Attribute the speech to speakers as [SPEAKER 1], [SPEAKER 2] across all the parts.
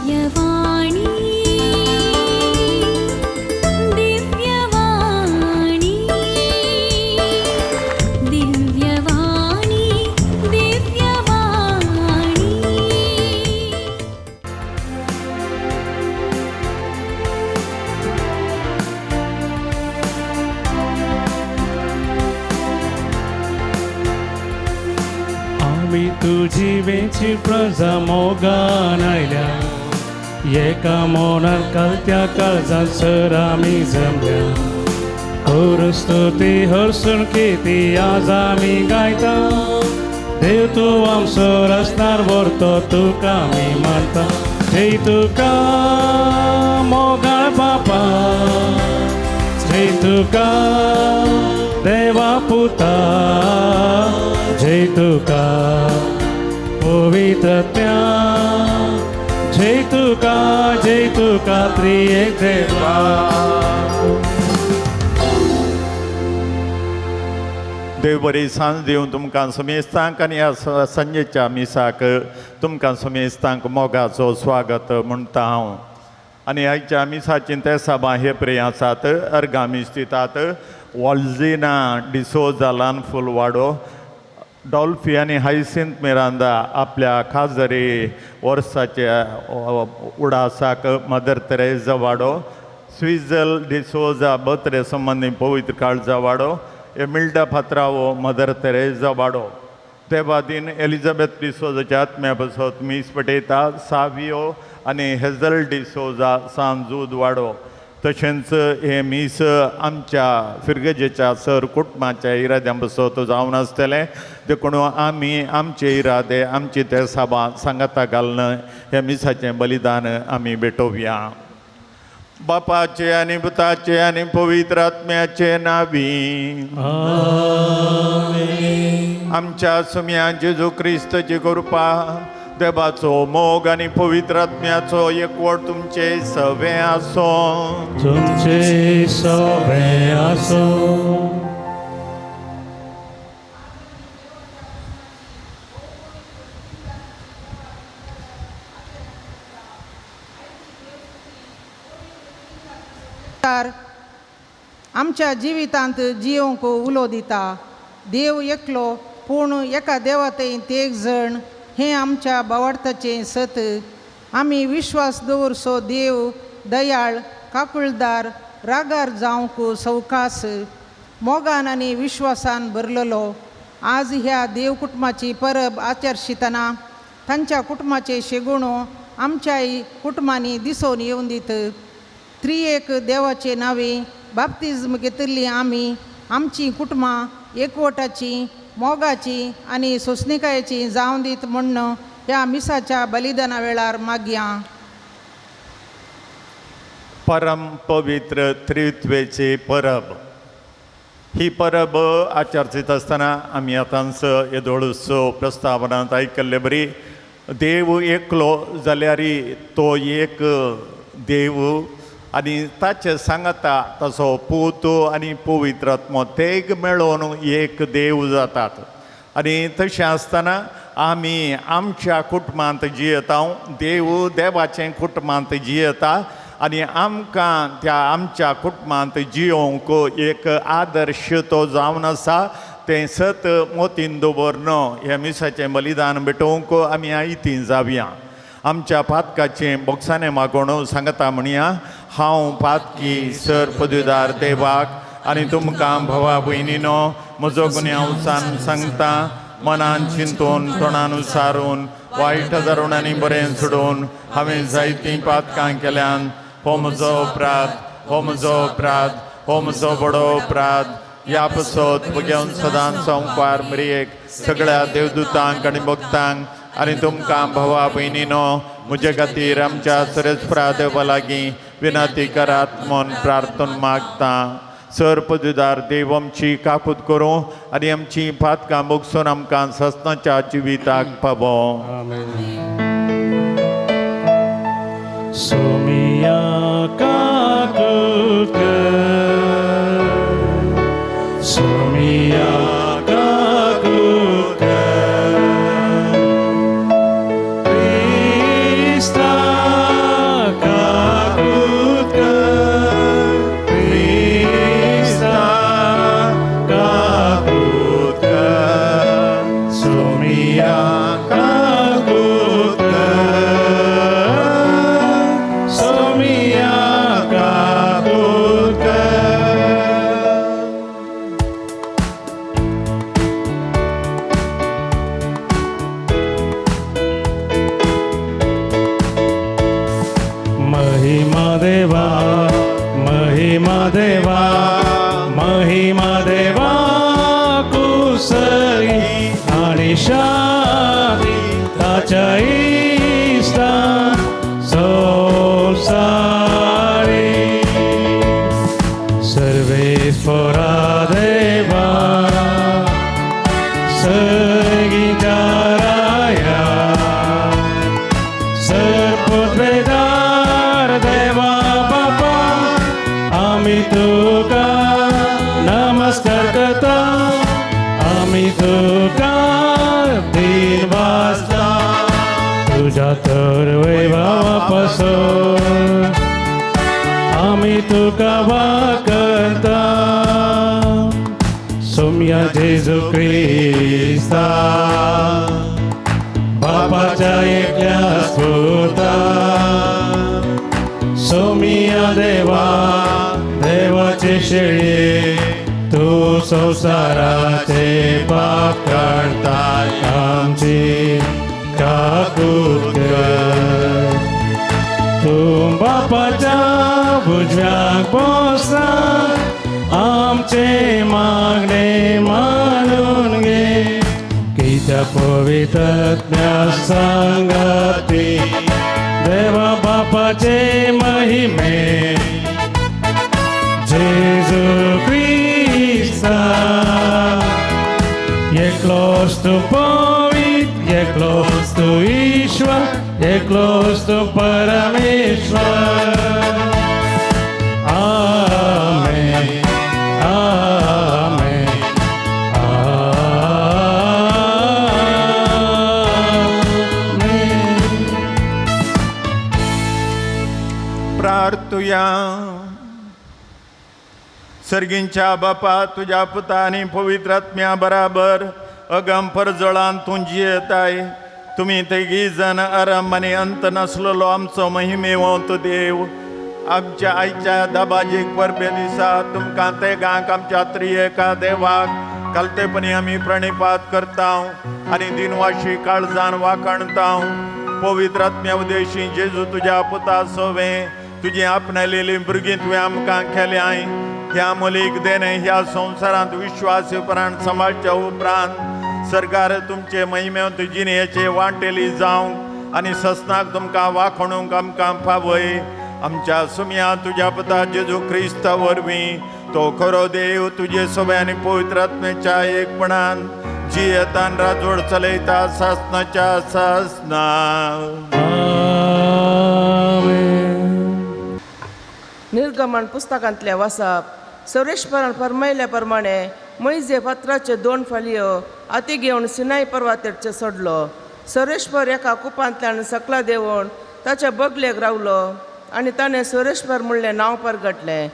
[SPEAKER 1] दिव्यवाणी दिव्यवाणी दिव्यवाणी दिव्यवाणी।
[SPEAKER 2] आमी तुजी वेची प्रजा मोगान आयल्या, एका मनान कालत्या काळजान सर आमी जमल्या। करू स्तुती हरसून किती आज आमी गायता, देव तूं आमचो रस्त्यार व्हरतो तुका आमी मानता। जय तुका मोगाळ बापा, जय तुका देवा पुता, जय तुका पवित्रत्या, जय तुका त्रिएक देवा।
[SPEAKER 3] देव बरी सांज दिवन तुमकां समेस्तांक आनी ह्या सांजेच्या मिसाक तुमकां समेस्तांक मोगाचो स्वागत म्हणटा हांव। आनी आयच्या मिसाचीं ते सभा हे प्रे आसात। अर्गां मीस दितात वॉल्जिना डिसोजा ल्हान फुलवाडो, डॉल्फी आनी हायसिंत मिरांदा आपल्या खाजरी वर्साच्या उडासाक मदर तेरेजा वाडो, स्विजल डिसोजा बत्रे संबंदी पवित्र काळजा वाडो, एमिल्डा फात्रावो मदर तेरेजा वाडो। ते बादीन एलिझाबेथ डिसोजाच्या आत्म्या पासत मीस पेटयता सावियो आनी हेजल डिसोजा सांजूद वाडो। तशेंच हें मीस आमच्या फिरगजेच्या सर कुटुंबाच्या इराद्यां पासत जावन आसतलें, देखून आमी आमचे इरादे आमची ते साबां सांगाता घालून ह्या मिसाचें बलिदान आमी भेटोवया। बापाचे आनी पुताचे आनी पवित्र आत्म्याचे नावी आमच्या सुम्या जेजू क्रिस्तची कृपा, देवाचो मोग आनी पवित्र आत्म्याचो एकवट तुमचे सवे आसो।
[SPEAKER 2] तुमचे सवे आसो।
[SPEAKER 4] आमच्या जिवितांत जियोंक उलो दिता। देव एकलो पूण एका देवातय तेग जण हें आमच्या बावडताचें सत। आमी विश्वास दवरसो देव दयाळ काकुळदार रागार जावंक सवकास मोगान आनी विश्वासान भरलेलो। आज ह्या देव कुटुंबाची परब आचरशितना तांच्या कुटुंबाचे शेगुणो आमच्याय कुटुंबांनी दिसून येवन दित। त्रिएक देवाचे नावे बाप्तिज्म घेतिल्ली आमी आमची कुटुंबां एकवटाची मोगाची आनी सोंसणिकायेची जावन दीत म्हण्ण ह्या मिसाच्या बलिदाना वेळार मागया।
[SPEAKER 3] परम पवित्र त्रित्वेची परब ही परब आचरित आसतना आमी आतांच येदोळसो प्रस्तावनांत आयकल्ले बरी देव एकलो जाल्यार तो एक देव आनी ताचे सांगाता ताचो पूत आनी पवित्र आत्मो तेग मेळोवन एक देव जातात। आनी तशें आसतना आमी आमच्या कुटुंबांत जियेता, देव देवाचें कुटुंबांत जियेता आनी आमकां त्या आमच्या कुटुंबांत जियोवंक एक आदर्श तो जावन आसा। तें सत मोतीन दवरन ह्या मिसाचें बलिदान भेटोवंक आमी आयतीं जावया। आमच्या पातकाचें बोगसाणें मागोवन सांगता म्हणया, हांव पातकी सर पदवीदार देवाक आनी तुमकां भावा भयणीनो म्हजो गुन्यांव सांगता, मनान चिंतून तोंडान सारून वायट धरून आनी बरें सोडून हांवें जायतीं पातकां केल्यान। हो म्हजो अपराध, हो म्हजो अपराध, हो म्हजो बडो अपराध। ह्या पासत भुरग्यान सदांच संवकार मरियेक सगळ्या देवदूतांक आनी भक्तांक आनी तुमकां भावा भयणीनो म्हजे खातीर आमच्या सरस्परा देवा लागीं विनंती करात म्हूण प्रार्थना मागता। सर पदवीदार देव आमची काकूत करूं आनी आमची पातकां भोगसून आमकां सस्नाच्या जिविताक पावो।
[SPEAKER 2] सोमिया काकूत कर, सोमिया काकूत कर, क्रिस्ता देवा, महिमा देवा, महिमा देवा कुसरी आनी शांती ताच्या इश्टा संवसारी. सर्वेस्परा देवा, सर्गीच्या राया, सर्पुत्वेदार देवा बापा, आमी तुका नमस्कार करता, आमी तुका दिन वाजता, तुज्या तर वैभवा पासून आमी तुका वाकता. सोम्या जेजू क्रिस्ता, बापाच्या एकल्या पुता, सोमिया देवा, देवाचे शेळये, तूं संवसाराचे पाप काडताय, आमची काकूत कर. तूं बापाच्या उजव्याक बसला, आमचे मागणे मानून घे, कित्याक पवित्रत्म्या सांगाती देवा बापाचे महिमे, जेजू क्रिस्ता, एकलोच तूं पवित्र, एकलोच तूं ईश्वर, एकलोच तूं परमेश्वर. आमेन, आमेन, आमेन.
[SPEAKER 3] प्रार्थुया. सर्गींच्या बापा, तुज्या पुता आनी पवित्र आत्म्या बराबर अगम परजळान तूं जियेताय. तुमी तेगी जण आरंभ आनी अंत नासलेलो आमचो महिमेवंत देव, आमच्या आयच्या दबाजीक परबे दिसा तुमकां तेगांक आमच्या त्रियेका देवाक कालतेपणी आमी प्रणिपात करता आनी दिनवाशी काळजान वाखणता. पवित्र आत्म्या उदेशी जेजू तुज्या पुता सोवे तुजी आपणायलेली भुरगीं तुवें आमकां केल्याय. ह्या मोलीक देणें ह्या संवसारांत विश्वास उपरांत सांबाळच्या उपरांत सरकार तुमचे महिमेवंत जिणेचे वांटेली जावंक आनी ससनाक तुमकां वाखणूंक आमकां फावय. आमच्या सुम्या तुज्या पुता जेजू क्रिस्ता वरवीं तो खरो देव तुजे सोबे आनी पवित्र आत्म्याच्या एकपणान जियेतान राजवड चलयता सासनाच्या सासना.
[SPEAKER 2] आमेन.
[SPEAKER 5] निर्गमन पुस्तकांतले वाचप. सर्वेश्वरान फरमायल्या प्रमाणे मैजे फातराच्यो 2 फालयो हाती घेवन सिनाय पर्वताचेर सोडलो. सर्वेश्वर एका कुपांतल्यान सकला देंवून ताच्या बगलेक रावलो आनी ताणें सर्वेश्वर म्हणलें नांव परगटलें.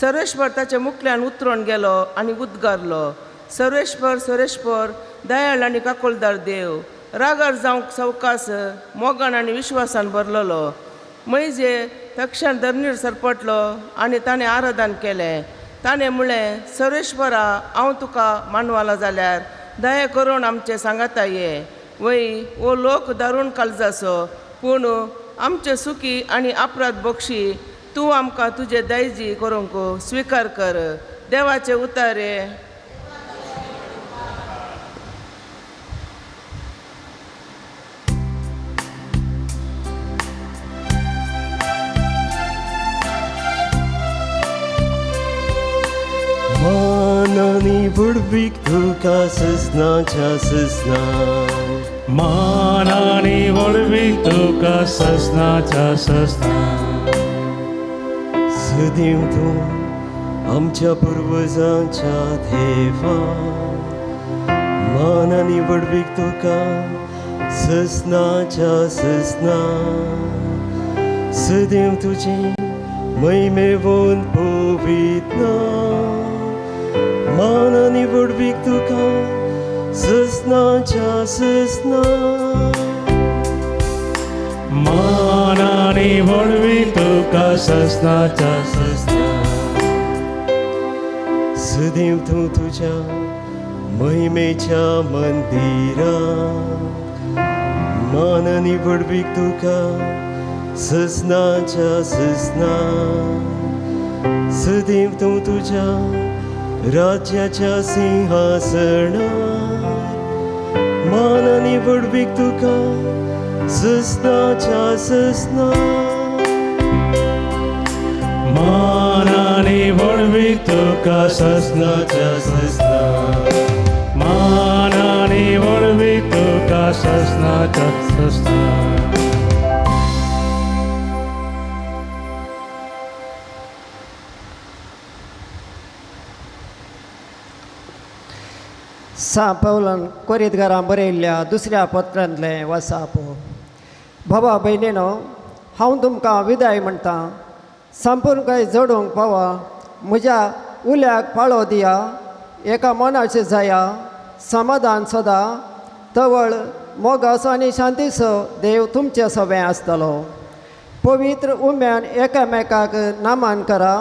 [SPEAKER 5] सर्वेश्वर ताच्या मुखल्यान उतरून गेलो आनी उद्गारलो, सर्वेश्वर सर्वेश्वर, दयाळ आनी काकुलदार देव, रागार जावंक सवकास, मोगान आनी विश्वासान भरलेलो. मैजे तक्षण धरणीर सरपटलो आनी ताणें आराधन केलें. ताणें म्हणलें, सर्वेश्वरा, हांव तुका मानवाला जाल्यार दया करून आमचें सांगाता ये. वय हो लोक दारूण काळजाचो, पूण आमचे सुखी आनी अपराध बक्षी तूं आमकां तुजे दायजी करूंक स्विकार कर. देवाचे उतारे.
[SPEAKER 6] मानानी बुडवीक तुका ससनाच्या ससना,
[SPEAKER 2] मानानी व्हडवीक तुका ससनाच्या ससना,
[SPEAKER 6] सदैव तूं आमच्या पुर्वजांच्या देवा, मानानी व्हडवीक तुका ससनाच्या ससना, सदैव तुजी महिमेवंत पवित्र, मानानी व्हडवीक तुका ससनाच्या ससना,
[SPEAKER 2] मानानी व्हडवीक तुका ससनाच्या ससना,
[SPEAKER 6] सदैव तूं तुज्या महिमेच्या मंदिरांत, मानानी व्हडवीक तुका सजनाच्या सजना सदैव तूं तुज्या राज्याच्या सिंहासनार मान आनी व्हडवीक तुका सजनाच्या सजना
[SPEAKER 2] मान आनी व्हडवीक तुका सजनाच्या सजना मान आनी व्हडवीक तुका सजनाच्या सजना.
[SPEAKER 7] सा पावलान कोरीतगारां बरयल्ल्या दुसऱ्या पत्रांतलें वासाप. बाबा भयणीनो, हांव तुमकां विदाय म्हणटा, संपूर्ण काय जोडूंक पावा म्हज्या उल्याक पाळो दिया, एका मनाचें जाया, समाधान सदा तवळ मोगाचो आनी शांतीचो देव तुमचे सवें आसतलो. पवित्र उम्यान एकामेकाक नामान करा,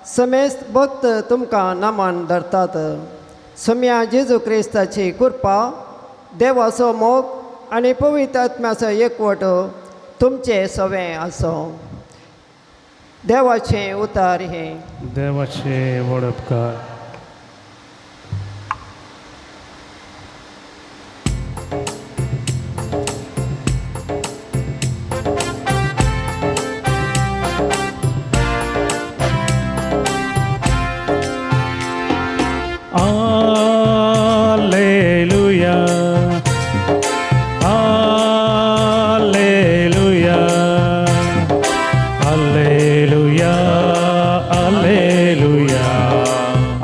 [SPEAKER 7] समेस्त भक्त तुमकां नामान धरतात. सम्या जेजू क्रिस्ताची कृपा, देवाचो मोग आनी पवित्र आत्म्याचो एकवट तुमचे सवें आसूं. देवाचें उतार हें.
[SPEAKER 2] देवाचे वडपकार. Alleluia, Alleluia, Alleluia, Alleluia,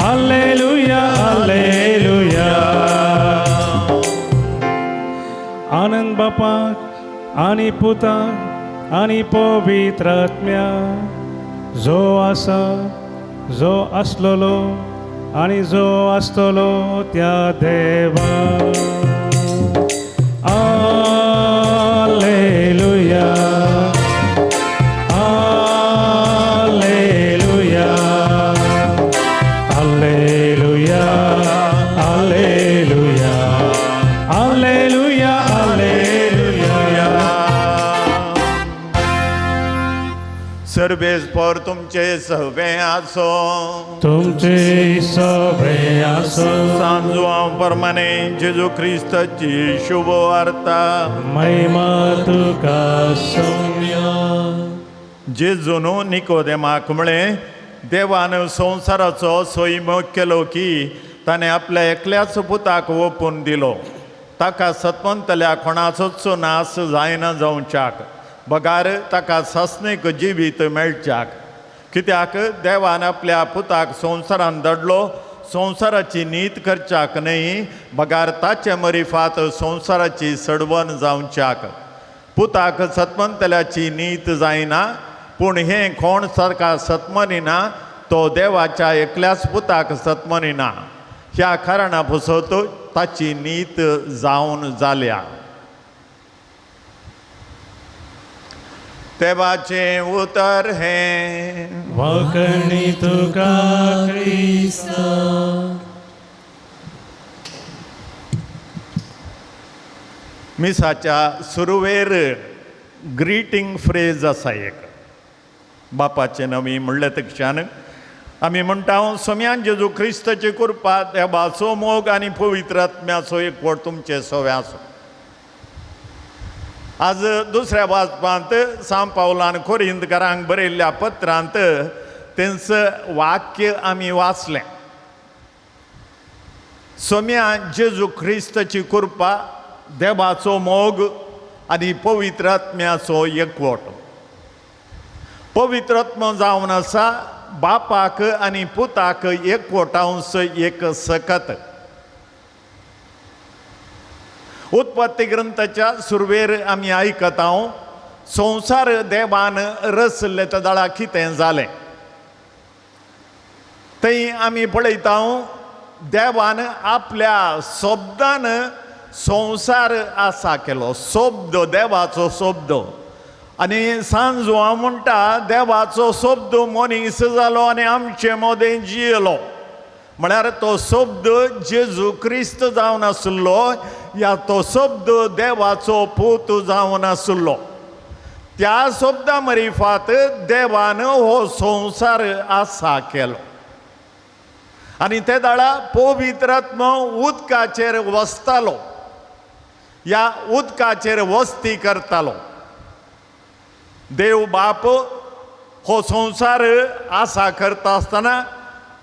[SPEAKER 2] Alleluia, Alleluia. आनंद बापाक आनी पुताक आनी पवित्र आत्म्या, जो आसा, जो आसलेलो आनी जो आसतलो त्या देवा. Alleluia, Alleluia, Alleluia, Alleluia, Alleluia, Alleluia.
[SPEAKER 3] सर्वेस्पर तुमचे सवे आसो,
[SPEAKER 2] तुमचे सवे आसो.
[SPEAKER 3] सांजुआं प्रमाणे जेजू क्रिस्ताची शुभ वार्ता.
[SPEAKER 2] महिमा तुका सोम्या.
[SPEAKER 3] जेजून निकोदेमाक म्हळें, देवान संवसाराचो सैम केलो की ताणें आपल्या एकल्याच पुताक ओपून दिलो, ताका सतमंतल्या कोणाचोच नाश जायना जावच्याक, बगार ताका सासणीक जिवीत मेळच्याक. कित्याक देवान आपल्या पुताक संवसारान धाडलो, संवसाराची नीत करच्याक न्हय, बगार ताचे मरिफात संवसाराची सडवण जावच्याक. पुताक सतमंतल्याची नीत जायना, पूण हें कोण सारका सतमनिना तो देवाच्या एकल्याच पुताक सतमनिना. ह्या कारणा पसत ताची नीत जावन जाल्या. देवाचें उतर हें.
[SPEAKER 2] वाकणी तुका क्रिस्ता.
[SPEAKER 3] मिसाच्या सुरवेर ग्रीटींग फ्रेज आसा एक. बापाचें नवी म्हणलें तक्षान आमी म्हणटा, सोम्यान जेजू क्रिस्ताची कृपा, देवाचो मोग आनी पवित्र आत्म्याचो एकवट तुमचे सवे आसूं. आज दुसऱ्या वाचपांत सांव पावलान कोरिंतकारांक बरयल्ल्या पत्रांत तेंच वाक्य आमी वाचलें. सोम्या जेजू क्रिस्ताची कृपा, देवाचो मोग आनी पवित्र आत्म्याचो एकवट. पवित्र आत्मो जावन आसा बापाक आनी पुताक एकवटावंस एक सकत. उत्पत्ती ग्रंथाच्या सुरवेर आमी आयकता, संवसार देवान रचले त्या दळा कितें जालें थंय आमी पळयता, देवान आपल्या शब्दान संवसार आसा केलो. शब्द, देवाचो शब्द. आनी सांजवा म्हणटा देवाचो शब्द मनीस जालो आनी आमचे मदें जियेलो. म्हळ्यार तो शब्द जेजू क्रिस्त जावन आसलो, या तो शब्द देवाचो पूत जावन आसलो. त्या शब्दा मरिफात देवान हो संवसार आसा केलो आनी ते दाळा पवित्रात्म उदकाचेर वसतालो, ह्या उदकाचेर वस्ती करतालो. देव बाप हो संवसार आसा करता आसतना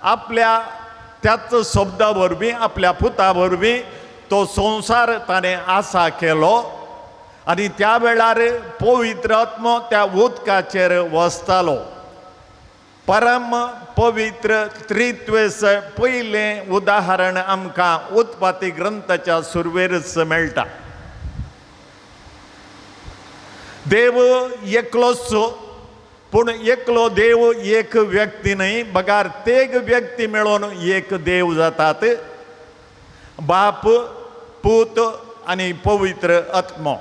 [SPEAKER 3] आपल्या त्याच शब्दा वरवीं, आपल्या पुता वरवीं तो संवसार ताणें आसा केलो आनी त्या वेळार पवित्र आत्मो त्या उदकाचेर वसतालो. परम पवित्र त्रित्वेचें पयलें उदाहरण आमकां उत्पत्ती ग्रंथाच्या सुरवेरच मेळटा. देव एकलोच, पूण एकलो देव एक व्यक्ती न्हय, बगार तेग व्यक्ती मेळोवन एक देव जातात, बाप, पूत आनी पवित्र आत्मो.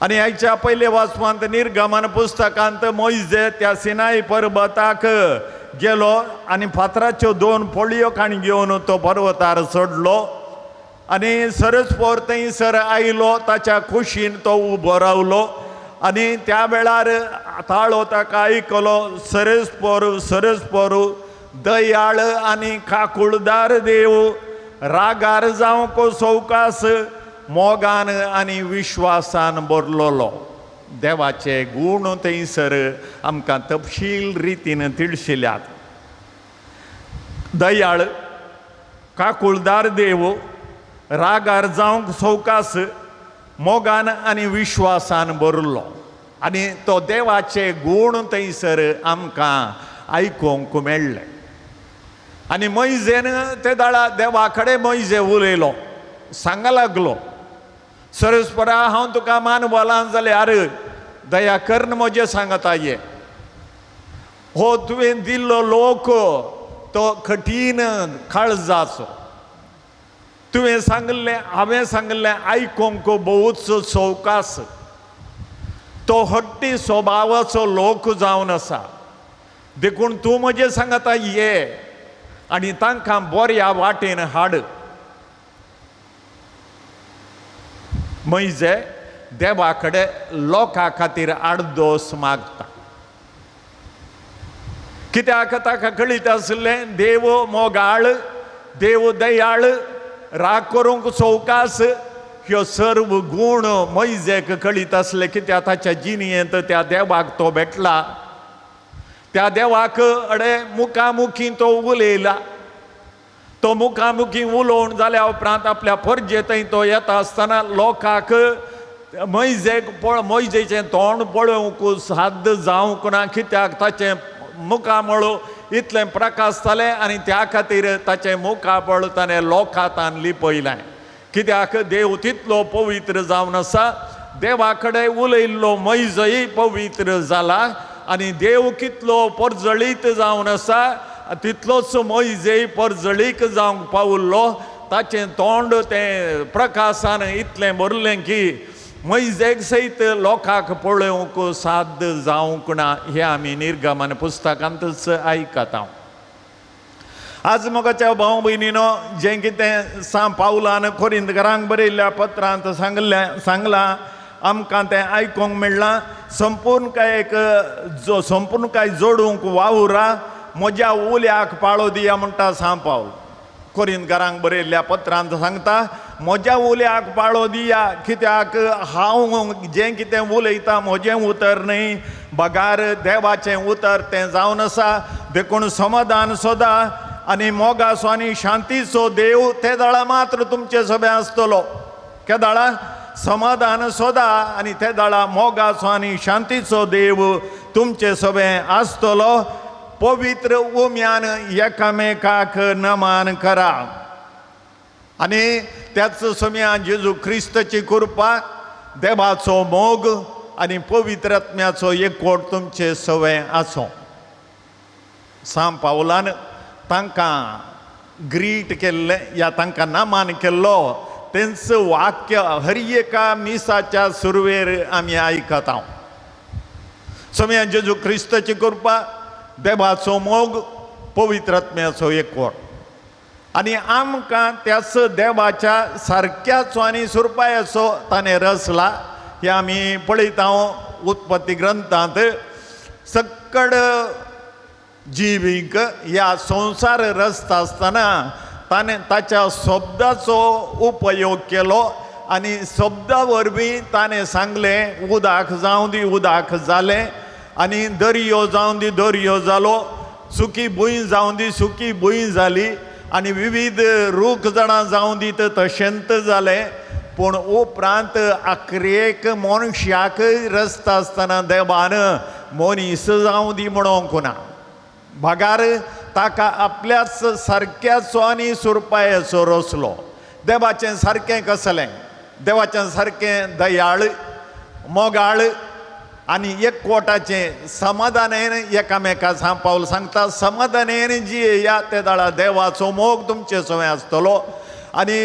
[SPEAKER 3] आनी आयच्या पयले वाचपांत निर्गमन पुस्तकांत मोयजे त्या सिनाय पर्वताक गेलो आनी फातराच्यो दोन पोळयो काणी घेवन तो पर्वतार चडलो आनी सरस्पोर थंयसर आयलो, ताच्या कुशीन तो उबो रावलो आनी त्या वेळार ताळो ताका आयकलो, सरस्पोर सरस्पोर दयाळ आनी काकुळदार देव, रागार जावंक सवकास, मोगान आनी विश्वासान भरलेलो. देवाचे गूण थंयसर आमकां तपशील रितीन तिळशिल्यात. दयाळ काकुळदार देव, रागार जावंक सवकास, मोगान आनी विश्वासान भरलो आनी तो देवाचे गूण थंयसर आमकां आयकूंक मेळ्ळे. आनी मोयजेन ते दाळा देवा कडेन मोयजे उलयलो, सांगा लागलो, सरस्परा हांव तुका मानवलां जाल्यार दया करून म्हजें सांगता ये, हो तुवें दिल्लो लोक तो कठीण काळजाचो, तुवें सांगिल्लें हांवें सांगिल्लें आयकूंक भोवच सवकास, तो हट्टी स्वभावाचो लोक जावन आसा, देखून तूं म्हजें सांगता ये आनी तांकां बऱ्या वाटेन हाड. मोयजे देवा कडेन लोकां खातीर आडदोस मागता, कित्याक ताका कळीत आशिल्लें देव मोगाळ, देव दयाळ, राग करूंक सवकास, ह्यो सर्व गूण मोयजेक कळीत आसले, कित्याक ताच्या जिणेंत त्या देवाक तो भेटला, त्या देवाक अडे मुखामुखी तो उलयला. तो मुखामुखी उलोवन जाल्या उपरांत आपल्या परजे थंय तो येता आसतना लोकांक मोयजेक मोयजेचें तोंड पळोवंक साध्य जावंक ना, कित्याक ताचें मुखामळ इतलें प्रकाश जालें आनी त्या खातीर ताचें मुखामळ ताणें लोकांतान लिपयलें, कित्याक देव तितलो पवित्र जावन आसा. देवा कडेन उलयल्लो मोयजय पवित्र जाला आनी देव कितलो परजळीत जावन आसा तितलोच मोयजेय परजळीक जावंक पावल्लो. ताचें तोंड तें प्रकाशान इतलें भरलें की मोयजेक सयत लोकांक पळोवंक साध्य जावंक ना, हें आमी निर्गमन पुस्तकांतच आयकता. आज मोगाच्या भाव भयणीनो, जें कितें सांत पावलान कोरिंतकारांक बरयल्ल्या पत्रांत सांगलां आमकां तें आयकूंक मेळ्ळां. संपूर्ण काय एक जो संपूर्ण काय जोडूंक वावुरा, म्हज्या उल्याक पाळो दिया म्हणटा सांत पावल. कोरिंतकारांक बरयल्ल्या पत्रांत सांगता, म्हज्या उल्याक पाळो दिया, कित्याक हांव जें कितें उलयता म्हजें उतर न्हय, बगार देवाचें उतर तें जावन आसा. देखून समाधान सोदा आनी मोगाचो आनी शांतीचो देव ते दाळा मात्र तुमचे सभे आसतलो. केदाळा समाधान सोदा आनी ते दाळा मोगाचो आनी शांतीचो देव तुमचे सभे आसतलो. पवित्र उम्यान एकामेकाक नमान करा आनी त्याच समयान जेजू क्रिस्ताची कृपा, देवाचो मोग आनी पवित्र आत्म्याचो एकवट तुमचे सवे आसूं. सांत पावलान तांकां ग्रीट केल्लें या तांकां नमान केल्लो तेंच वाक्य हर एका मिसाच्या सुरवेर आमी आयकता. समयान जेजू क्रिस्ताची कृपा, देवाचो मोग, पवित्र आत्म्याचो एकवट आनी आमकां त्याच देवाच्या सारक्याचो आनी सुरपायाचो ताणें रचला हें आमी पळयता. उत्पत्ती ग्रंथांत सक्कड जिवींक ह्या संवसार रचता आसतना ताणें ताच्या शब्दाचो उपयोग केलो आनी शब्दा वरवीं ताणें सांगलें उदक जावं दी, उदक जालें, आनी दर्यो जावं दी, दर्यो जालो, सुकी भूंय जावं दी, सुकी भूंय जाली, आनी विविध रूख झाडां जावं दी तर तशेंच जालें. पूण उपरांत आखरेक मनशाक रचता आसतना देवान मनीस जावं दी म्हणोंक ना, भागार ताका आपल्याच सारक्याचो आनी सुरपायेचो रचलो. देवाचें सारकें कसलें? देवाचें सारकें दयाळ, मोगाळ आनी एकवटाचें समाधानेन एकामेका पावल सांगता, समाधानेन जियेया ते दाळा देवाचो मोग तुमचे सवें आसतलो आनी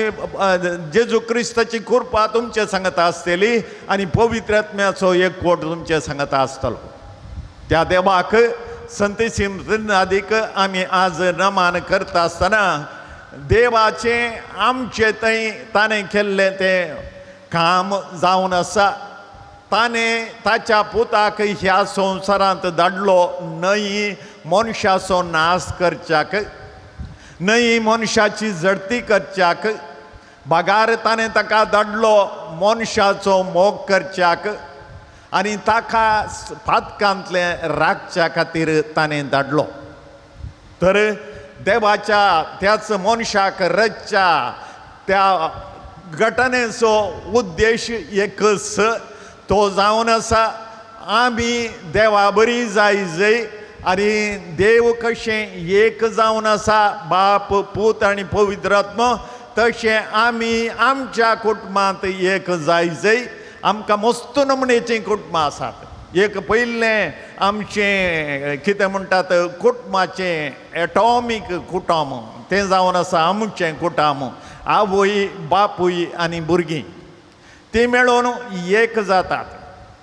[SPEAKER 3] जेजू क्रिस्ताची कृपा तुमचे सांगता आसतली आनी पवित्र आत्म्याचो एकवट तुमचे सांगता आसतलो. त्या देवाक संतेसीम आदीक आमी आज नमन करता आसतना देवाचें आमचे थंय ताणें केल्लें तें काम जावन आसा. ताणें ताच्या पुताक ह्या संवसारांत धाडलो न्हय मनशाचो नाश करच्याक, न्हय मनशाची जडती करच्याक, बगार ताणें ताका धाडलो मनशाचो मोग करच्याक आनी ताका पातकांतलें राखच्या खातीर ताणें धाडलो. तर देवाच्या त्याच मनशाक रचच्या त्या घटनेचो उद्देश एकच, तो जावन आसा आमी देवा बरी जाय जय आनी देव कशें एक जावन आसा बाप पूत आनी पवित्र आत्मो, तशें आमी आमच्या कुटुंबांत एक जाय जय. आमकां मस्त नमणेचीं कुटुंबां आसात. एक पयलें आमचें कितें म्हणटात कुटुंबाचें एटॉमीक कुटुंब, तें जावन आसा आमचें कुटुंब, आवय बापूय आनी भुरगीं, तीं मेळून एक जातात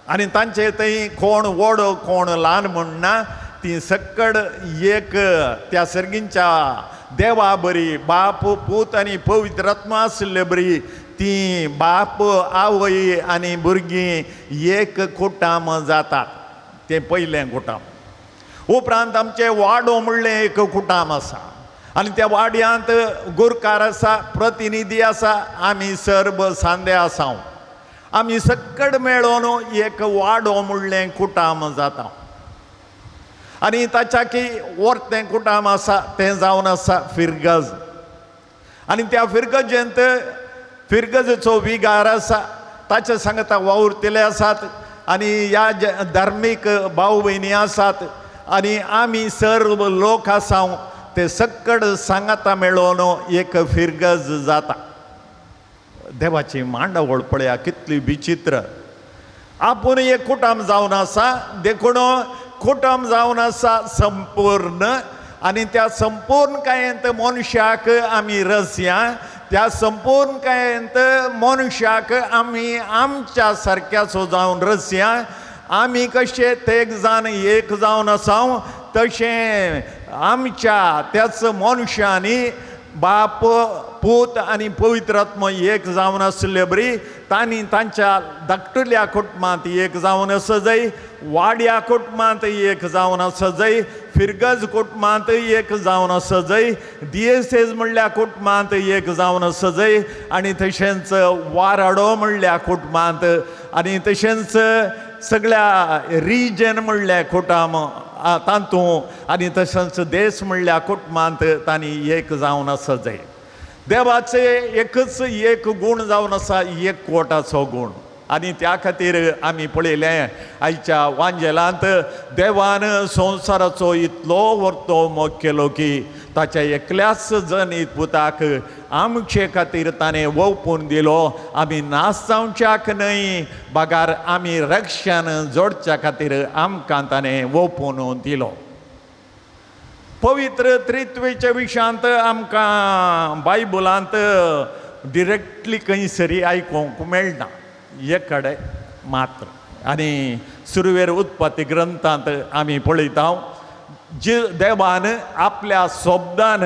[SPEAKER 3] आनी तांचे थंय कोण व्हड कोण ल्हान म्हणना, तीं सक्कड एक त्या सर्गींच्या देवा बरी बाप पूत आनी पवित्र आत्मा आशिल्ले बरी तीं बाप आवय आनी भुरगीं एक कुटुंब जातात. तें पयलें कुटुंब. उपरांत आमचें वाडो म्हणलें एक कुटुंब आसा आनी त्या वाड्यांत गुरकार आसा, प्रतिनिधी आसा, आमी सर्व सांदे आसा. आमी सक्कड मेळोन एक वाडो म्हणलें कुटुंब जाता आनी ताच्या की वर्तें कुटुंब आसा तें जावन आसा फिरगज. आनी त्या फिरगजेंत फिरगजेचो विगार आसा, ताचे सांगता वावुरतले आसात आनी ह्या धार्मीक भाव भयणी आसात आनी आमी सर्व लोक आसा ते सक्कड सांगाता मेळोन एक फिरगज जाता. देवाची मांडावळ पळया कितली विचित्र. आपूण एक कुटुंब जावन आसा, देखून कुटुंब जावन आसा संपूर्ण आनी त्या संपूर्ण कायेंत मनशाक आमी रसया, त्या संपूर्ण कायेंत मनशाक आमी आमच्या सारक्याचो जावन रसया. आमी कशे तेग जावन एक जावन आसा तशें आमच्या त्याच मनशांनी बाप पूत आनी पवित्र आत्मो एक जावन आशिल्ले बरी तांणी तांच्या धाकटुल्या कुटुंबांत एक जावन आसा जाय, वाड्या कुटुंबांत एक जावन आसा जाय, फिरगज कुटुंबांत एक जावन आसा जाय, दियेसेज म्हणल्या कुटुंबांत एक जावन आसा जाय आनी तशेंच वाराडो म्हणल्या कुटुंबांत आनी तशेंच सगळ्या रिजन म्हणल्या कुटुंब तातूंत आनी तशेंच देश म्हणल्या कुटुंबांत तांणी एक जावन आसा जाय. देवाचे एकच एक गूण जावन आसा, एकवटाचो गूण. आनी त्या खातीर आमी पळयलें आयच्या वांजेलांत देवान संवसाराचो इतलो व्हरतो मोग केलो की ताच्या एकल्याच जनीत पुताक आमचे खातीर ताणें ओंपून दिलो. आमी नाश जावच्याक न्हय बगार आमी रक्षण जोडच्या खातीर आमकां ताणें ओंपून दिलो. पवित्र त्रित्वेच्या विशयांत आमकां बायबलांत डिरेक्टली खंयसरी आयकूंक मेळना, एक कडेन मात्र. आनी सुरवेर उत्पत्ती ग्रंथांत आमी पळयता जे देवान आपल्या शब्दान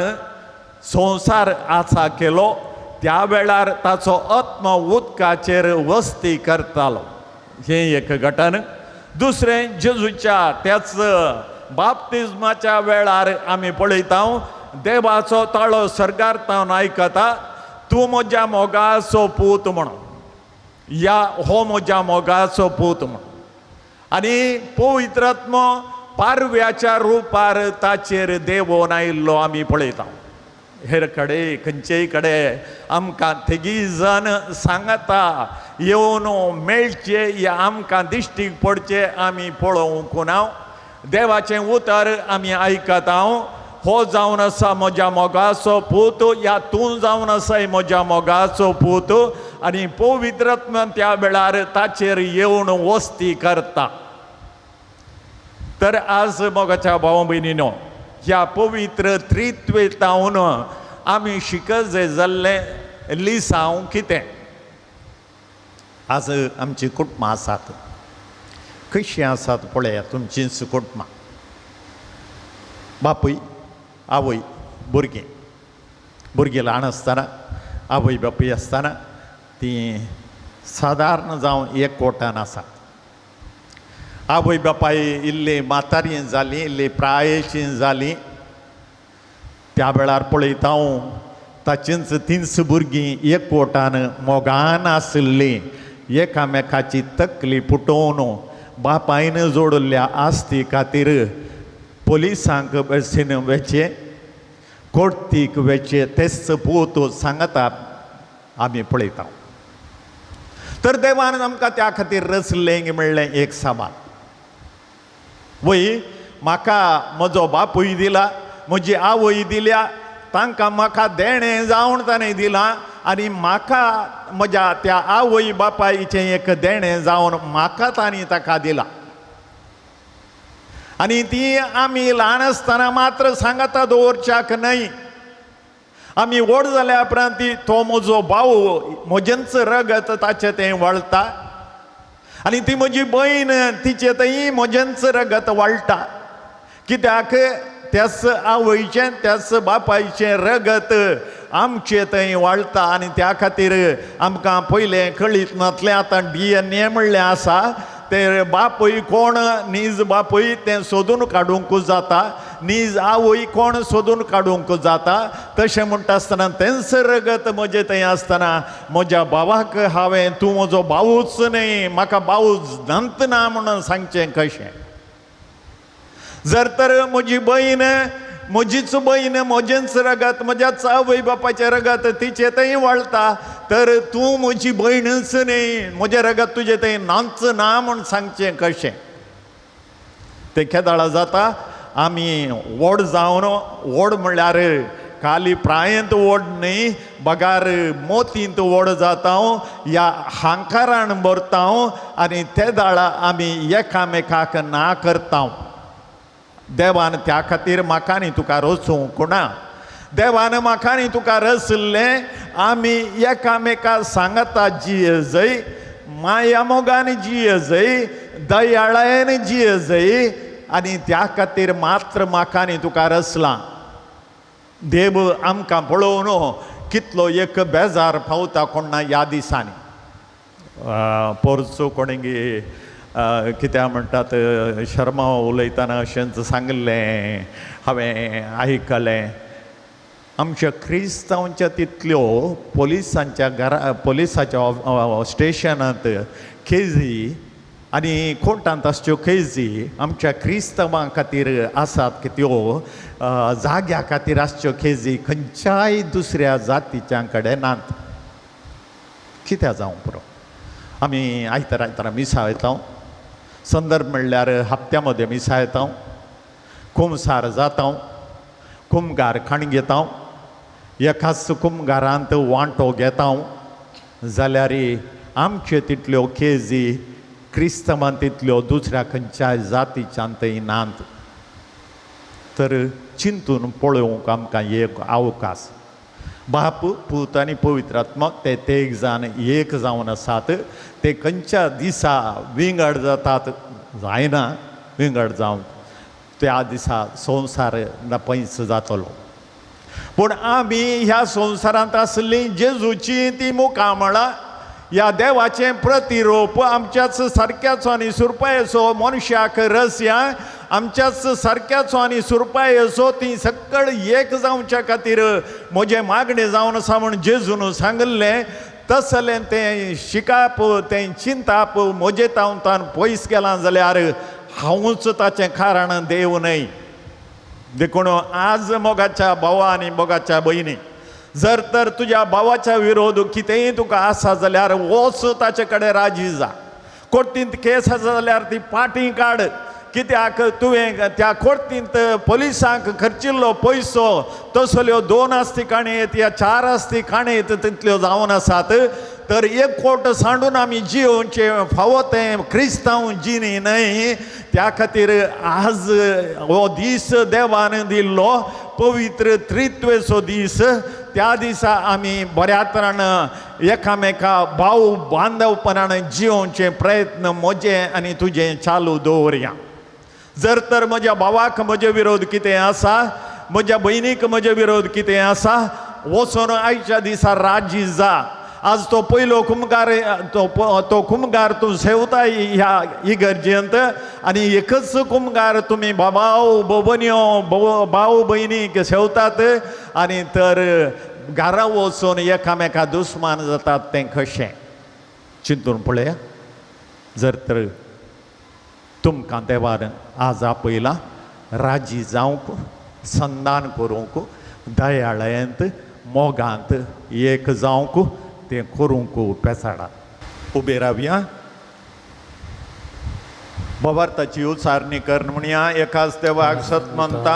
[SPEAKER 3] संवसार आसा केलो त्या वेळार ताचो आत्मो उदकाचेर वस्ती करतालो, हें एक घटन. दुसरें जेजूच्या त्याच बाप्तिज्माच्या वेळार आमी पळयता, देवाचो ताळो सर्गार तावन आयकता, तूं म्हज्या मोगाचो पूत म्हणून, या हो म्हज्या मोगाचो पूत म्हणून. आनी पवित्रात्मो पारव्याच्या रुपार ताचेर देवोन आयिल्लो आमी पळयता. हेर कडेन खंयचेय कडेन आमकां तेगी जाण सांगता येवन मेळचे या आमकां दिश्टीक पडचे आमी पळोवंक ना. देवाचें उतर आमी आयकता, हो जावन आसा म्हज्या मोगाचो पूत, या तूं जावन आसाय म्हज्या मोगाचो पूत. आनी पवित्रात्मा त्या वेळार ताचेर येवन वस्ती करता. तर आज मोगाच्या भाव भयणीनो, ह्या पवित्र त्रित्वेतावन आमी शिकत जाल्लें लिसांव कितें? आज आमची कुटुंबां आसात, कशीं आसात पळया तुमचींच कुटुंबां, बापूय आवय भुरगीं, भुरगीं ल्हान आसतना आवय बापूय आसतना तीं सादारण जावन एक कोटान आसात. आवय बापाय इल्ली म्हातारी जाली, इल्ली प्रायेची जाली, त्या वेळार पळयता हांव ताचींच तींच भुरगीं एक कोटान मोगान आशिल्लीं, एकामेकाची तकली पुटोवन बापायन जोडिल्ल्या आस्ती खातीर पोलिसांक बसीन वेचें, कोर्तीक वेचें, तेच पूत सांगता आमी पळयता. तर देवान आमकां त्या खातीर रचलें म्हणलें एक सामान. वय म्हाका म्हजो बापूय दिला, म्हजी आवय दिल्या, तांकां म्हाका देणें जावन ताणें दिलां, आनी म्हाका म्हज्या त्या आवय बापायचें एक देणें जावन म्हाका तांणी ताका दिलां. आनी ती आमी ल्हान आसतना मात्र सांगाता दवरच्याक न्हय, आमी व्हड जाल्या उपरांत ती तो म्हजो भाव म्हजेंच रगत ताचें तें वळटा, आनी ती म्हजी भयण तिचें थंय म्हजेंच रगत वळटा. कित्याक त्याच आवयचें त्याच बापायचें रगत आमचें थंय वाळटा. आनी त्या खातीर आमकां पयलें कळीत नासलें, आतां DNA म्हणलें आसा, ते बापूय कोण नीज बापूय तें सोदून काडूंक जाता, नीज आवय कोण सोदून काडूंक जाता. तशें म्हणटा आसतना तेंच रगत म्हजें थंय आसतना म्हज्या भावाक हांवें तूं म्हजो भावूच न्हय, म्हाका भाव नंत ना म्हणून सांगचें कशें? जर तर म्हजी भयण म्हजीच भयण म्हजेंच रगत म्हज्याच आवय बापायचें रगत तिचें थंय वळटा, तर तूं म्हजी भयणूच न्हय, म्हजें रगत तुजें थंय नाच ना म्हूण सांगचें कशें? तें केदाळा जाता आमी व्हड जावन, व्हड म्हणल्यार खाली प्रायेंत व्हड न्हय, बगार मोतींत व्हड जाता या हांकारान भरता, आनी ते दाळा आमी एकामेकाक ना करता. देवान त्या खातीर म्हाका न्ही तुका रचूंक ना, देवान म्हाका न्ही तुका रचल्लें आमी एकामेका सांगता जिये जय, माया मोगान जिये जय, दयाळायेन जिये जय, आनी त्या खातीर मात्र म्हाका न्ही तुका रचलां. देव आमकां पळोवन कितलो एक बेजार पावता कोणा ह्या दिसांनी. पोरचो कोणेगी कित्याक म्हणटात शर्मा उलयतना अशेंच सांगलें हांवें आयकलें, आमच्या क्रिस्तांवच्या तितल्यो पोलिसांच्या घरा पोलिसाच्या स्टेशनांत केजी आनी कोर्टांत आसच्यो केजी आमच्या क्रिस्तांवां खातीर आसात की त्यो जाग्या खातीर आसच्यो केजी खंयच्याय दुसऱ्या जातीच्या कडेन नात. कित्याक जावं पुरो, आमी आयतारा आयतारा मिसा वयता, संदर्भ म्हणल्यार हप्त्या मदें मिसा येता, कुमसार जाता, कुमगार खाण घेता, एकाच कुमगारांत वांटो घेता, जाल्यार आमच्यो तितल्यो केजी क्रिस्तांवान तितल्यो दुसऱ्या खंयच्याय जातीच्यान थंय नात. तर चिंतून पळोवंक आमकां एक अवकाश. बाप पूत आनी पवित्र आत्मा ते तेग जाण एक जावन आसात, ते खंयच्या दिसा विंगड जातात जायना, विंगड जावन त्या दिसा संवसार नपैस जातलो. पूण आमी ह्या संवसारांत आसलीं जेजूची ती मुखामळां, ह्या देवाचें प्रतिरूप आमच्याच सारक्याचो आनी सुरपायेचो मनशाक रस्या आमच्याच सारक्याचो आनी सुरपायेचो ती सकळ एक जावच्या खातीर म्हजें मागणें जावन आसा म्हूण जेजून सांगिल्लें. तसलें तें शिकाप तें चिंताप म्हजें तावन पयस गेलां जाल्यार हांवूच ताचें कारण देव न्हय. देखून आज मोगाच्या भावा आनी मोगाच्या भयणी, जर तर तुज्या भावाच्या विरोध कितेंय तुका आसा जाल्यार वच ताचे कडेन राजी जा. कोर्टींत केस आसा जाल्यार ती पाटी काड, कित्याक तुवें त्या कोर्टींत पोलिसांक खर्चिल्लो पयसो तसल्यो 2 आस्ती काणयेत या 4 आस्ती काणयेत तितल्यो जावन आसात. तर एक कोट सांडून आमी जियोवचें फावो तें क्रिस्तांव जिणी न्हय. त्या खातीर आज हो दीस देवान दिल्लो पवित्र त्रित्वेचो दीस, त्या दिसा आमी बऱ्या तरान एकामेका भाव बांदवपणान जियोवचे प्रयत्न म्हजें आनी तुजें चालू दवरया. जर तर म्हज्या भावाक म्हजे विरोध कितें आसा, म्हज्या भयणीक म्हजे विरोध कितें आसा, वचून आयच्या दिसा राजी जा. आज तो पयलो कुमगार तो कुमगार तूं सेवताय ह्या इगर्जेंत आनी एकच कुमगार तुमी बाबाव बोबन्यो भाव भयणीक सेवतात आनी तर घरा वचून एकामेका दुस्मान जातात तें कशें चिंतून पळया. जर तर तुमकां देवान आज आपयला राजी जावंक, संदान करूंक, दयाळ्यांत मोगांत एक जावंक तें करूंक पेसाडा. उबे रावया, भवार्थाची उचारणी कर म्हणया. एकाच देवाक सत मानता,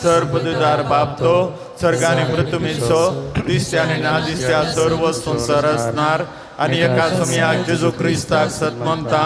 [SPEAKER 3] सर्वदुदार बाप तो सर्गाने पृथ्वीचो दिसत्या आनी ना दिसत्या सर्व संवसार आसणार आनी एका समयाक जेजू क्रिस्ताक सत मानता,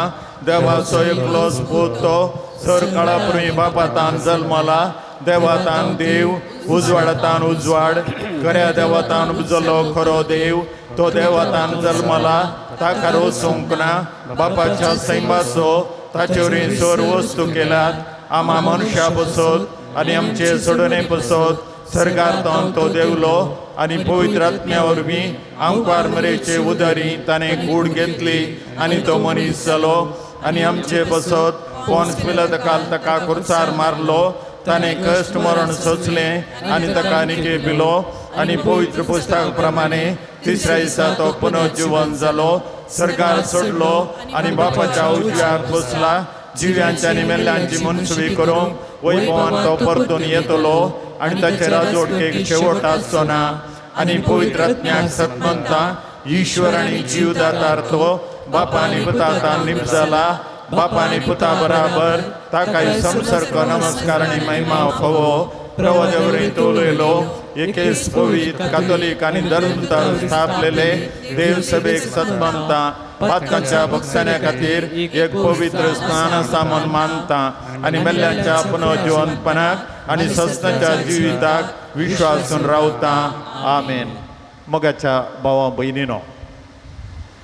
[SPEAKER 3] देवाचो एकलोच पूत तो सर काळा पूर्वी बापातान जल्मला, देवातान देव, उजवाडातान उजवाड, खऱ्या देवातान उजलो खरो देव, तो देवातान जल्मला, ताका रोसूंक ना, बापाच्या सैमाचो ताचे वरवीं सर वस्तू केल्यात, आमा मनशा पसत आनी आमचे सोडणे पसत सर्गार तो देवलो आनी पवित्र आत्म्या वरवीं आंकवार मरेचे उदारी ताणें कूड घेतली आनी तो मनीस जालो आनी आमचे पसत पोन्स पिलात ताका खुर्सार मारलो, ताणें कश्ट मरण सोंसलें आनी ताका निके पिलो आनी पवित्र पुस्तका प्रमाणे तिसऱ्या दिसा तो पुनर्जिवन जालो, सरकार सोडलो आनी बापाच्या उजव्याक बसला, जिव्यांची आनी मेल्ल्यांची मनसुबी करूंक वैभवान तो परतून येतलो आनी ताचे राजवटकेक शेवट आसचो ना. आनी पवित्र आत्म्याक सतमंता ईश्वर आनी जीवदातार तो बापा आनी पुतातान निप जाला, बापा आनी पुता बराबर ताकाय संसर्ग नमस्कार आनी महिमा फावो. प्रवाद्या तो उलयलो एकेच पवित्र कातोलीक आनी धर्मतार स्थापलेले देवसभेक सतमानता, पातकांच्या भक्षण्या खातीर एक पवित्र स्नान आसा म्हूण मानता आनी मेल्ल्यांच्या पुनर्जिवनपणाक आनी सस्नाच्या जिविताक विश्वासून रावता. आमेन. मोगाच्या भावा भयणीनो,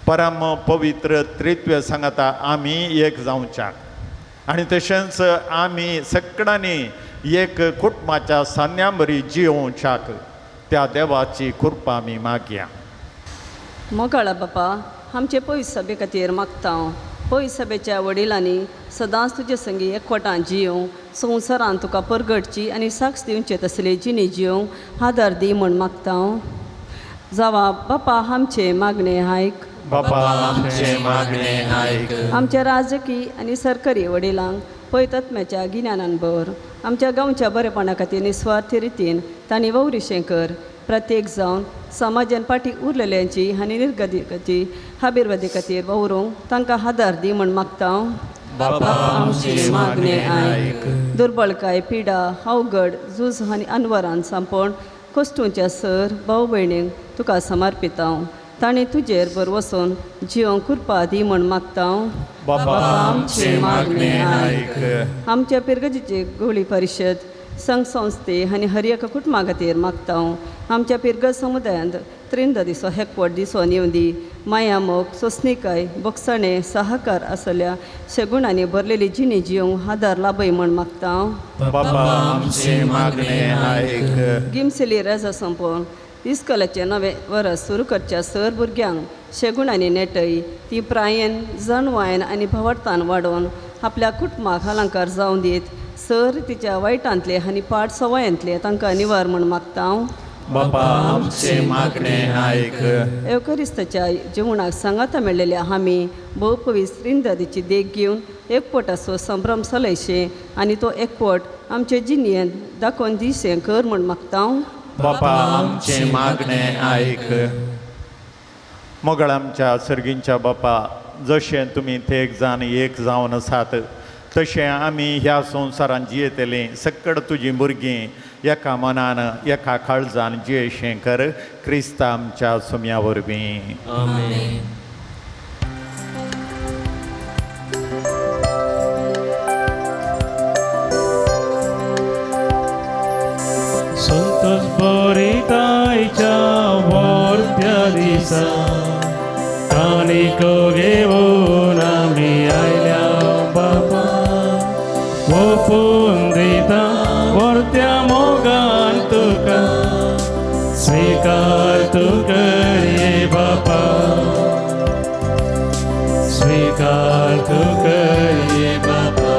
[SPEAKER 3] परम पवित्र त्रित्व सांगता आमी एक जावच्याक आनी तशेंच आमी सगळ्यांनी एक कुटुंबाच्या सान्या बरी जियोवच्याक त्या देवाची कृपा आमी मागया.
[SPEAKER 8] मोगाळा बापा, आमचे पयस सभे खातीर मागता हांव. पयस सभेच्या वडिलांनी सदांच तुजे संगी एकवटान जियोवंक, संवसारान तुका परगटची आनी साक्ष दिवचे तसले जिणे जियोवंक आदार दी म्हूण मागता हांव. जावा बापा आमचें मागणें आयक.
[SPEAKER 3] बापा आमचें मागणें आयक.
[SPEAKER 8] आमच्या राजकी आनी सरकारी वडिलांक पयतत्म्याच्या गिन्यानान भर, आमच्या गांवच्या बरेपणा खातीर निस्वार्थी रितीन तांणी ववरिशें कर. प्रत्येक जावन समाजान फाटीं उरलेल्यांची आनी निर्गतीची हाबिरवादी खातीर वावरूंक तांकां आदार दी म्हूण मागता हांव.
[SPEAKER 3] बापा आमचें मागणें आयक.
[SPEAKER 8] दुर्बळकाय, पिडा, अवघड झूज आनी अनवरान सांपोण कश्टूंच्या सर भाव भयणींक तुका समर्पिता हांव. तांणी तुजेर भरवसून जिवंक कृपा दी म्हूण मागता हांव.
[SPEAKER 3] बापा आमचें मागणें आयक.
[SPEAKER 8] आमच्या पिरगजीची गोळी परिशद संघ संस्थे आनी हर एका कुटुंबा खातीर मागता हांव. आमच्या पिरगज समुदायांत त्रिंद दिसो एकवट दिसोन येवं दी. माया, मोग, सोंसणीकाय, बोगसाणे, सहकार आसल्या शगुणांनी भरलेली जिणी जिवंक आदार लाभय म्हूण मागता हांव.
[SPEAKER 3] बापा आमचें मागणें आयक.
[SPEAKER 8] गिमसेली रजा सोंपोवन इस्कोलाचें नवें वरस सुरू करच्या सर भुरग्यांक शेगूण आनी नेटय ती प्रायेन जणवायन आनी भवडतान वाडोवन आपल्या कुटुंबाक अलंकार जावन दीत सर तिच्या वायटांतले आनी पाड सवयांतले तांकां निवार म्हूण मागता हांव.
[SPEAKER 3] बापा आमचें मागणें आयक.
[SPEAKER 8] एवकरिस्ताच्या जेवणाक सांगाता मेळ्ळेल्या आमी भोवपवीस रिंदादीची देख घेवन एकवटाचो संभ्रम चलयशे आनी तो एकवट आमचे जिणेंत दाखोवन दिशें कर म्हूण मागता हांव.
[SPEAKER 3] बापा आमचें मागणें आयक. मोगळ आमच्या सर्गींच्या बापा, जशें तुमी ते एक जाण एक जावन आसात तशें आमी ह्या संवसारांत जियेतलीं सक्कड तुजीं भुरगीं एका मनान एका काळजान जियेशें कर क्रिस्ता आमच्या सुम्या वरवीं.
[SPEAKER 6] आमेन. संतोष बरितायच्या वर्त्या दिसा काणिको घेवन आमी आयल्या बाबा, ओपून दिता वर्त्या मोगान तुका स्वीकार तूं कर बापा, स्वीकार तूं कर बापा.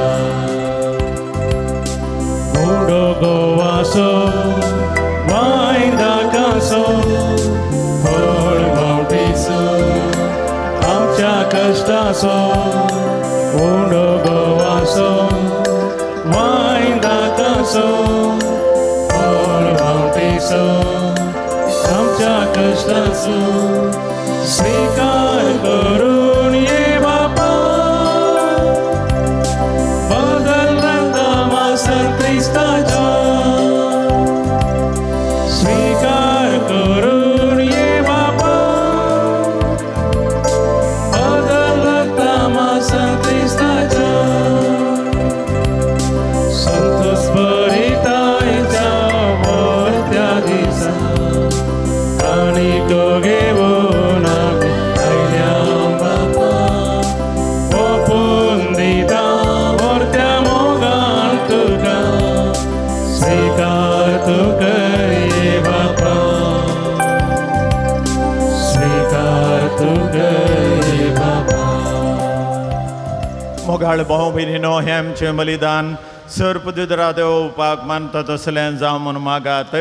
[SPEAKER 6] उडो गोवासो वायदाकासो फळ बावटीचो आमच्या कश्टाचो, उडो गोवासो वायदाकासो फळ बावटीचो आमच्या कश्टाचो, स्वीकार करून ये बापा, बदल रंगा मास्तर क्रिस्ताच्या, स्वीकार करून ये बापा, बदल रंगा मास्तर क्रिस्ताच्या, संतोष बरितायच्या वर्त्या दिसा काणिको घेवन आमी आयल्या बापा, ओपून दिता वर्त्या मोगान तुका स्वीकार तूं कर बापा, स्वीकार तूं कर बापा.
[SPEAKER 3] मोगाळ भाव भयणीनो, हें आमचें बलिदान सर्प दुदरा देवपाक मानता तसलें जावं म्हूण मागात.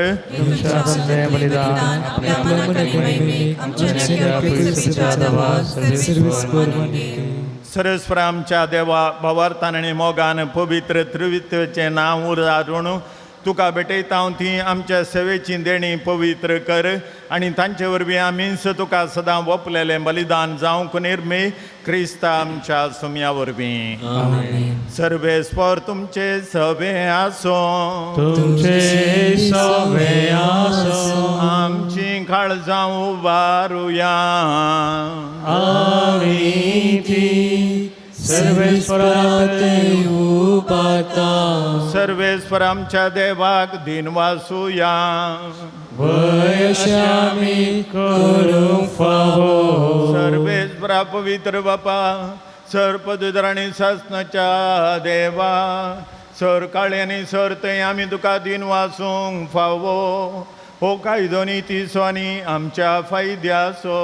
[SPEAKER 3] सरस्वर आमच्या देवा, भावार्थान आनी मोगान पवित्र त्रिवित्वाचें नांव उरारून तुका भेटयता हांव ती आमच्या सेवेची देणी पवित्र कर आनी तांचे वरवीं आमीच तुका सदां वपलेलें बलिदान जावंक निर्मी क्रिस्ता आमच्या सुम्या वरवीं. सर्वेस्पर तुमचे सवे आसो,
[SPEAKER 2] तुमचे सवे आसो,
[SPEAKER 3] आमची काळजां उबारुया,
[SPEAKER 2] आमी ती सर्वेस्पराक उबारता.
[SPEAKER 3] सर्वेस्पर आमच्या देवाक दिनवासुया,
[SPEAKER 2] वय अशें आमी करूंक फावो.
[SPEAKER 3] सर्वेस्परा पवित्र बापा, सर्पदुदर आनी सासणाच्या देवा, सर काळे आनी सर थंय आमी तुका दिनवासूंक फावो. हो कायदो नितीचो आनी आमच्या फायद्याचो,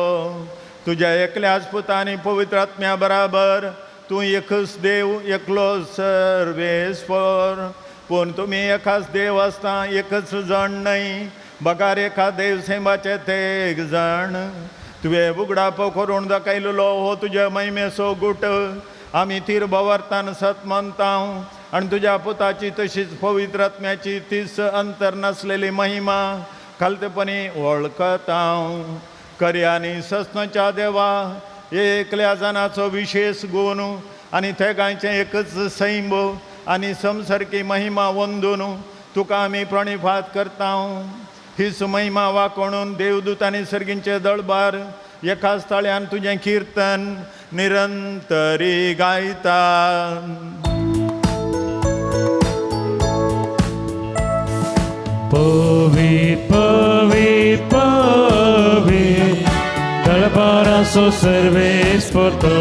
[SPEAKER 3] तुज्या एकल्याच पुता आनी पवित्र आत्म्या बराबर तूं एकच देव एकलो सर्वेस्पर. पूण तुमी एकाच देव आसता, एकच जाण न्हय, बगार एका देव सैमाचे ते एक जाण. तुवें उगडापो करून दाखयलेलो हो तुज्या महिमेचो गुट आमी तीर भवार्थान सत मानता आनी तुज्या पुताची तशीच पवित्र आत्म्याची तीच अंतर नासलेली महिमा खालतेपणी वळखता. करया आनी ससनाच्या देवा, एकल्या जाणाचो विशेश गूण आनी तेगांचें एकच सैम आनी संसारकी महिमा वंदून तुका आमी प्रणिपात करता. हीच महिमा वाकोणून देवदूत आनी सर्गींचे दळबार एकाच ताळ्यान तुजें किर्तन निरंतरी गायता.
[SPEAKER 2] पवित्र पवित्र पवित्र दळबाराचो सर्वेस्पर तो,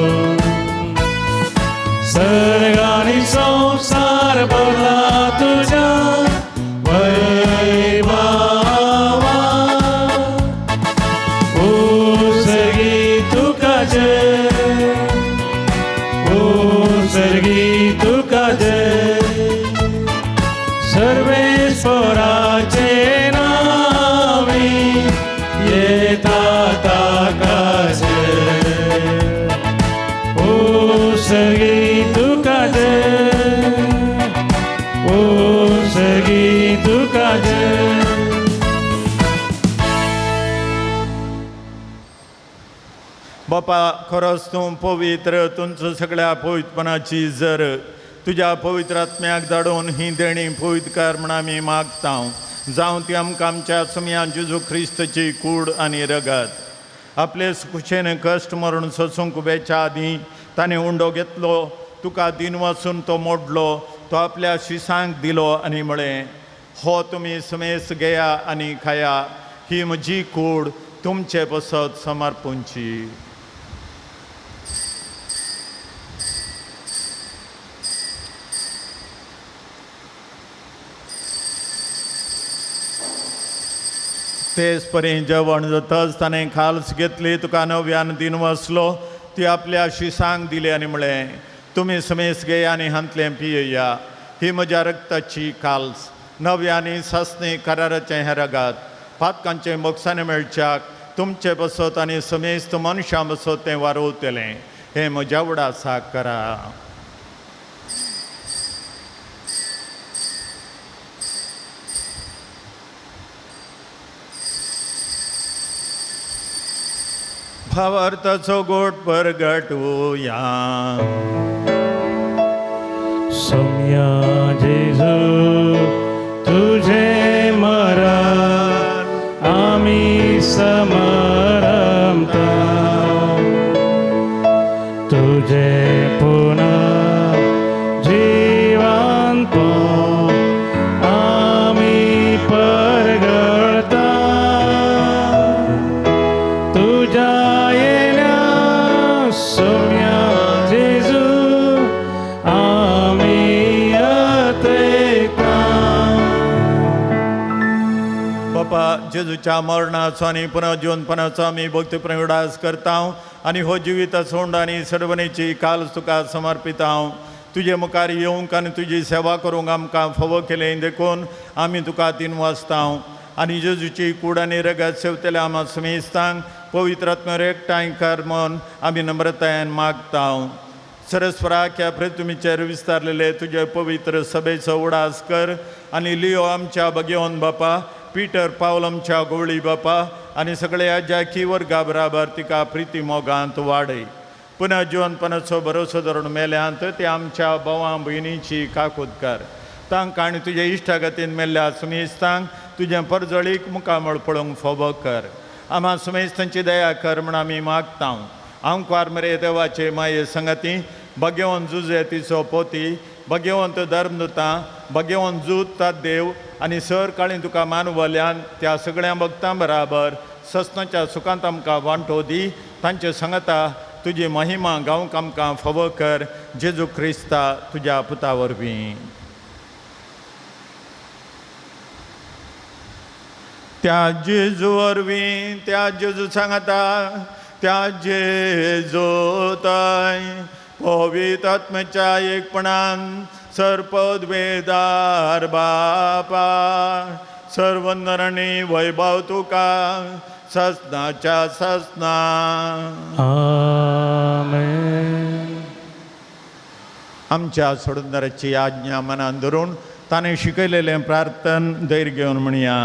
[SPEAKER 2] सर्ग आनी संवसार भरला तुज्या वैभवान.
[SPEAKER 6] उसगी तुका जय.
[SPEAKER 3] बापा खरोच तूं पवित्र, तुमचो सगळ्या पवित्रपणाची जर तुज्या पवित्र आत्म्याक धाडून ही देणी पवित्र कर म्हण आमी मागता. जावं ती आमकां आमच्या सुमया जेजू क्रिस्तची कूड आनी रगत. आपले खुशेन कश्ट मरण सोसूंक वेच्या आदीं ताणें उंडो घेतलो, तुका दिन वासून तो मोडलो, तो आपल्या शिसांक दिलो आनी म्हळें, हो तुमी समेस घेया आनी खाया, ही म्हजी कूड तुमचे पसत समर्पूंची. तेच परी जेवण जातच ताणें खाल्स घेतली, तुका नव्यान दिन वसलो, ती आपल्या शिसांक दिली आनी म्हळें, तुमी समेस घेया आनी हांतलें पियेया, ही म्हज्या रक्ताची काल्स, नव्या आनी सासणी कराराचें हें रगात, पातकांचें मोगसाणें मेळच्याक तुमचे बसत आनी समेस्त मनशां बसत तें वारोवतलें, हें म्हज्या उडासाक करा. भावार्थाचो गोट परगटूया.
[SPEAKER 6] सोम्या जेजू तुझे मरण आमी समरमता, तुझे पुनः जिवंत आमी परगळता, तुझ्या येण्या सोम्या जेजू आमी अतेता.
[SPEAKER 3] बापा जेजूच्या मरणाचो आनी पुनर्जीवनपणाचो आमी भक्तीप्रेम उडास करता आनी हो जिविताचो उंडो आनी सर्वणेची काल तुका समर्पिता. तुजे मुखार येवंक आनी तुजी सेवा करूंक आमकां फावो केलें देखून आमी तुका तीन वाजता आनी जेजूची कूड आनी रगत सेवतल्या आमा समेस्तांक पवित्र आत्म्यार एकठांय कर म्हूण आमी नम्रतायेन मागता. सरस्वराक ह्या पृथ्वीचेर विस्तारलेले तुजे पवित्र सभेचो उडास कर आनी लियो आमच्या भगेवन बापा, पीटर पावल आमच्या गोवळी बापा आनी सगळ्या जाकी वर्गा बराबर तिका प्रिती मोगांत वाडय. पुनः जिवनपणाचो भरोसो धरून मेल्यांत ते आमच्या भावां भयणीची काकूत कर. तांकां आनी तुज्या इश्टागतीन मेल्ल्या सुमेस्तांक तुजें परजळीक मुखामळ पळोवंक फावो कर. आमा सुमेस्तांची दया कर म्हण आमी मागता. आंकवार मरे देवाचे माये संगती भगेवन जुजे तिचो पोती, भगेवंत धर्मदुतां, भगेवन जूत तात देव आनी सर काळी तुका मानवल्यान त्या सगळ्या भक्तां बराबर ससनाच्या सुखांत आमकां वांटो दी. तांचे सांगता तुजी महिमा गावंक आमकां फावो कर, जेजू क्रिस्ता तुज्या पुता वरवीं. त्या जेजू वरवीं, त्या जेजू सांगता, त्या जेजू ताय पवित्र आत्म्याच्या एकपणान सर्पद्वेदार बापा सर्वंदरणी वैभव तुका ससनाच्या ससना.
[SPEAKER 6] आमेन.
[SPEAKER 3] आमच्या सोडूनदाराची आज्ञा मनान धरून ताणें शिकयलेलें प्रार्थन धैर्य घेवन म्हणया.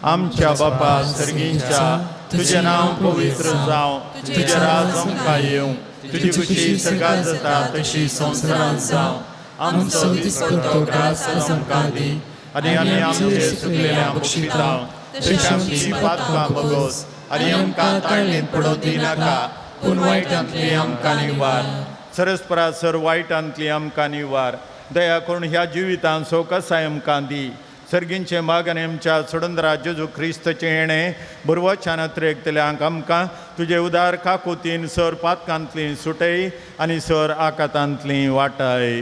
[SPEAKER 3] आमच्या बापा सर्गींच्या, तुजें नांव पवित्र जावं, तुजें राज आमकां येवं, तुजी खुशी सर्गात जाता तशी संवसारांत जावं. आमचो दिसपट्टो ग्रास आज आमकां दी आनी आमी आमचे चुकलेल्या बक्षिता तशी आमची पातकां बगोस आनी आमकां ताळणेंत पडोवंक दिनाका, पूण वायटांतली आमकां निवार. सरस्परा सर वायटांतली आमकां निवार. दया करून ह्या जिवितांत सोकसाय आमकां दी. सर्गींचे माग आनी आमच्या सोडंदरा जेजू क्रिस्तचें येणें बरवच्यान अत्रेकतल्यांक आमकां तुजे उदार काकुतीन सर पातकांतली सुटय आनी सर आकातांतली वाटाय.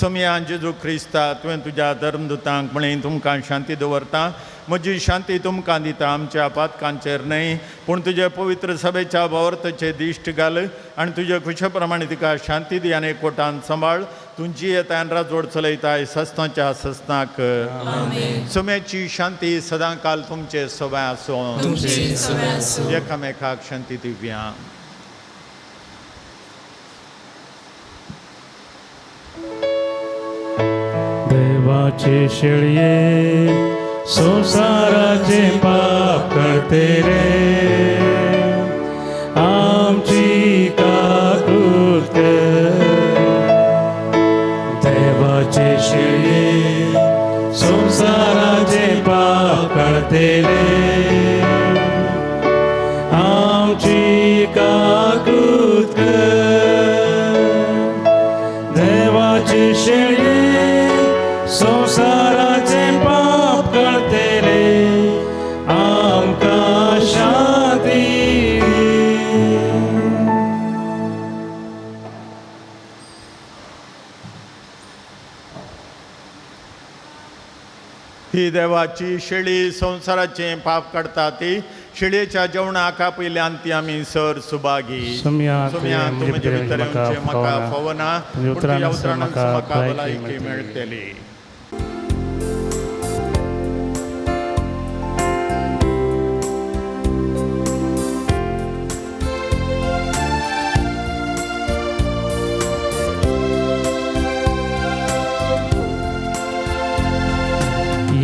[SPEAKER 3] सोमया जेजू क्रिस्ता, तुवें तुज्या धर्मदुतांक म्हळें तुमकां शांती दवरता, म्हजी शांती तुमकां दिता, आमच्या पातकांचेर न्हय पूण तुजे पवित्र सभेच्या भावार्थाचे दिश्ट घाल आनी तुजे खुशे प्रमाणे तिका शांती दी आनी एकवटान सांबाळ. तुमची येतान राजवट चलयताय सस्नाच्या सस्नाक. सोम्याची शांती सदांकाल तुमचे सबाय आसूं. एकामेकाक शांती दिवया.
[SPEAKER 2] देवाचे शेळये संवसाराचे पाप करते रे आमची काकूत कर. देवाचे शेळये संवसाराचे पाप करते रे आमची काकूत कर. देवाचे शेळये संवसाराचे पाप करते रे आमकां शांती दी.
[SPEAKER 3] ही देवाची शेळी संवसाराचें पाप काडटा ती शेळयेच्या जेवणाक आपयल्यान ती आमी सर सुभागी.
[SPEAKER 6] सोम्या,
[SPEAKER 3] सोम्या,
[SPEAKER 6] तुवें
[SPEAKER 3] तूं म्हजे
[SPEAKER 6] म्हजे
[SPEAKER 3] भितर
[SPEAKER 6] भितर
[SPEAKER 3] येवचें
[SPEAKER 6] म्हाका
[SPEAKER 3] म्हाका फावना,
[SPEAKER 6] तुज्या
[SPEAKER 3] पूण तुज्या
[SPEAKER 6] उतरान
[SPEAKER 3] उतरान
[SPEAKER 6] म्हाका
[SPEAKER 3] म्हाका
[SPEAKER 6] भलायकी
[SPEAKER 3] भलायकी
[SPEAKER 6] मेळटली.
[SPEAKER 3] मेळटली.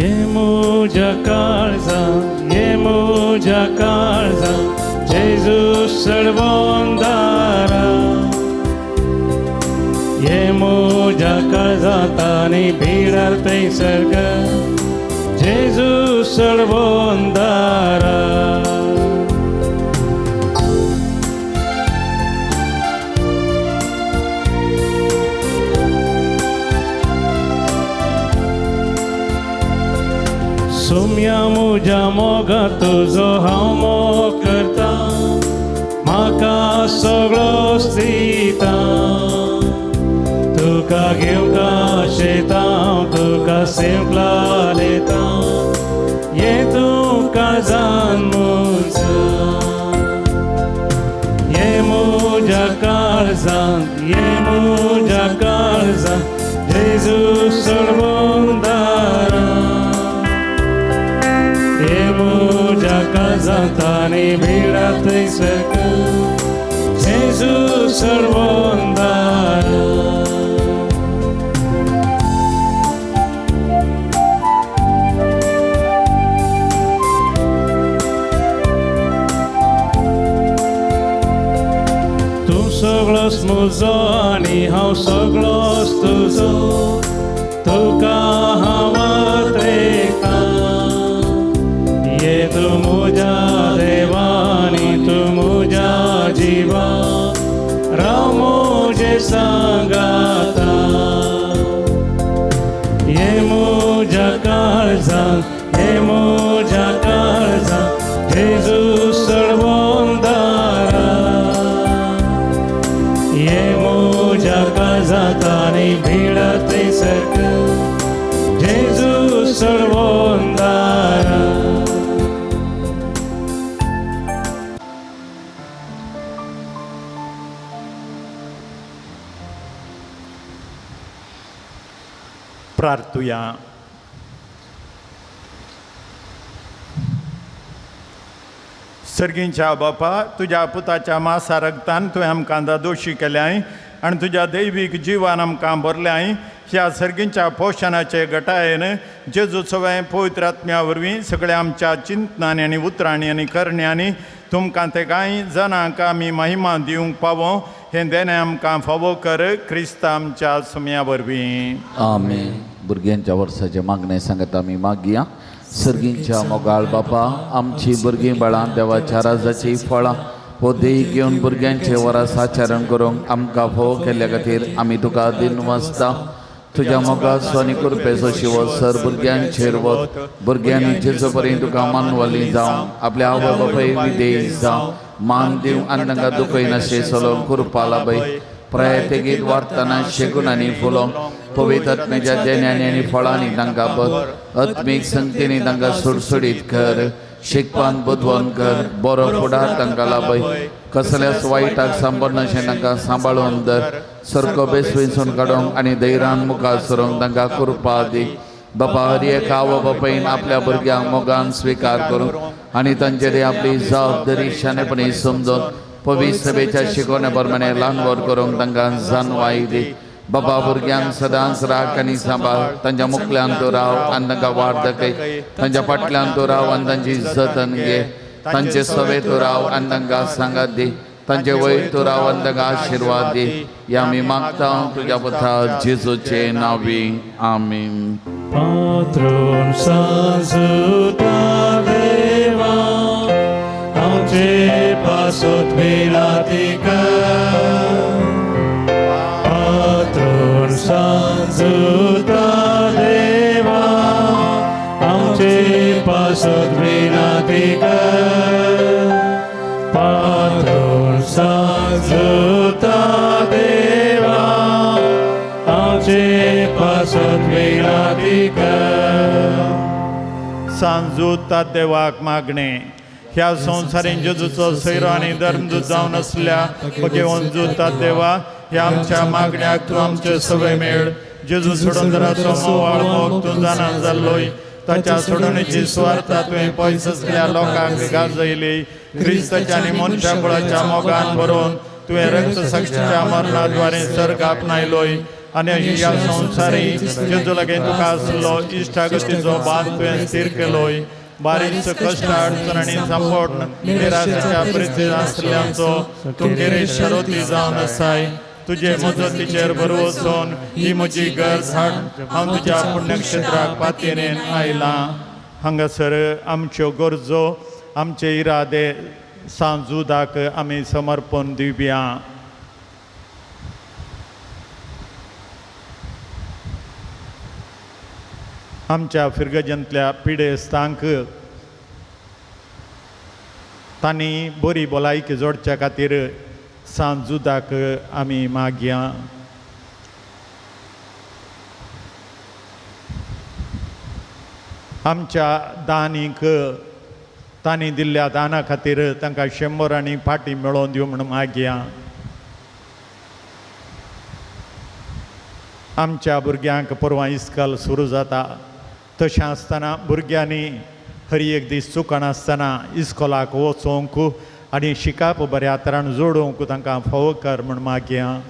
[SPEAKER 2] ये म्हज्या काळजा, ये म्हज्या काळजा, जेजू सळवंदारा. ये म्हज्या काळजांत आनी भिडार थंयसर ग, जेजू सळवंदारा. सोम्या म्हज्या मोगा तुजो हांव मोग करता, म्हाका सगळोच दिता. तुका घेवंक आशेता हांव, तुका सेवंक लेता, ये तूं काळजान म्हज्या. ये म्हज्या काळजांत, ये म्हज्या काळजांत, जेजू सळवंदारा. ये म्हज्या काळजांत आनी भिडा थंयसर ग, जेजू सळवंदारा. तूं सगळोच म्हजो आनी हांव सगळोच तुजो, तुका हांव आत्रेता. ये तूं म्हज्या देवा आनी तूं म्हज्या जिवा, राव म्हजे सांगाता. ये म्हज्या काळजांत, ये म्हज्या काळजांत, जेजू सळवंदारा. ये म्हज्या काळजांत आनी भिडा थंयसर ग, जेजू सळवंदारा.
[SPEAKER 3] प्रार्थुया. सर्गींच्या बापा, तुज्या पुताच्या मासा रगतान तुवें आमकां दादोशी केल्याय आनी तुज्या दैवीक जिवान आमकां भरल्याय. ह्या सर्गींच्या पोशणाचे गटायेन जेजू सवय पवित्र आत्म्या वरवीं सगळ्या आमच्या चिंतनांनी आनी उतरांनी आनी करण्यांनी तुमकां ते कांय जाणांक आमी महिमा दिवंक पावो हें देणें आमकां फावो कर, क्रिस्त आमच्या सुम्या वरवीं.
[SPEAKER 9] आमेन. भुरग्यांच्या वर्साचे मागणें सांगता आमी मागया. सर्गींच्या मोगाळ बापा, आमची भुरगीं बाळां देवाच्या राजाचीं फळां हो देह घेवन भुरग्यांचे वरास आचरण करूंक आमकां फावो केल्ल्या खातीर आमी तुका दिनवासता. तुज्या मोगाचो आनी कृपेचो शिवो सर भुरग्यांचेर वत, भुरग्यांनी जेजो पर्यंत तुका मानवली जावं, आपल्या आवय बापाय विदेश जावं, मान दिवं आनी तांकां दुखयनाशें चलोवंक कृपा लाभय. प्रयतेगीत वाडटना शेगून आनी फुलोवंक पवित्र आत्म्याच्या देण्यांनी आनी फळांनी तांकां बर, आत्मीक संगतींनी तांकां सुडसुडीत कर, शिकपान बुदवंत कर, बरो फुडार तांकां लाभय. कसल्याच वायटाक सांबाळनाशें तांकां सांबाळून धर, सारको बेस विंचून काडूंक आनी धैर्यान मुखार सरूंक तांकां कृपा दी. बापा, हर एक आवय बापायन आपल्या भुरग्यांक मोगान स्विकार करूंक आनी तांचेर आपली जबाबदारी शाणेपणी समजून पवित्र सभेच्या शिकवण्या प्रमाणे ल्हान व्हड करूंक तांकां जाणवाय दी. बाबा भुरग्यांक सदांच राख आनी सांबाळ तांच्या मुखल्यान तूं राव आनी तांकां वाट दाखय तांच्या फाटल्यान तूं राव आनी तांची जतन घे तांचे सवे तूं राव आनी तांकां सांगात दी तांचे वयर तूं राव आनी तांकां आशिर्वाद दी ह्या आमी मागता तुज्या पुता जेजूचे नांवी आमीन.
[SPEAKER 2] पात्रोन सांजुता देवा आमचे पासत विनाती कर पात्रोन सांजुता देवा आमचे पासत विनाती कर पात्रोन सांजुता देवा आमचे पासत विनाती कर.
[SPEAKER 3] सांजुता देवाक मागणे ह्या संवसारीन जेजूचो सैरो आनी धर्मदूत जावन आसल्या भगेवन जुता देवा ह्या आमच्या मागण्याक तूं आमचे सवय मेळ. जेजू सोडून मोवाळ मोग तूं जाणा जाल्लोय ताच्या सोडवणेची सुवार्ता तुवें पयस आसल्या लोकांक गाजयली. क्रिस्ताच्या आनी मनशा कुळाच्या मोगान भरून तुवें रक्तसाक्षीच्या मरणाद्वारे सर्ग आपणायलोय आनी ह्या संवसारी जेजू लागीं तुका आसलो इश्टागतीचो बांद तुवें स्थीर केलोय. बारीक कश्ट अडचण आनी सांपोट निराशेच्या परिस्थितींत आसल्यांचो तूं गिरेश शरोती जावन आसाय. तुजे मजतीचेर भरवसून ही म्हजी गरज हाड हांव तुज्या पुण्यक्षेत्राक पातयेन आयलां. हांगासर आमच्यो गरजो आमचे इरादे सांजुदाक आमी समर्पण दिवया. आमच्या फिर्गजांतल्या पिडेस्तांक तांणी बरी भलायकी जोडच्या खातीर सांजुदाक आमी मागया. आमच्या दानीक तांणी दिल्ल्या दाना खातीर तांकां 100 आनी फाटी मेळोवन दिवं म्हूण मागया. आमच्या भुरग्यांक परवां इस्कॉल सुरू जाता तशें आसतना भुरग्यांनी हर एक दीस चुकनासतना इस्कॉलाक वचोंक आनी शिकाप बऱ्या तरान जोडूंक तांकां फावो कर म्हूण मागया.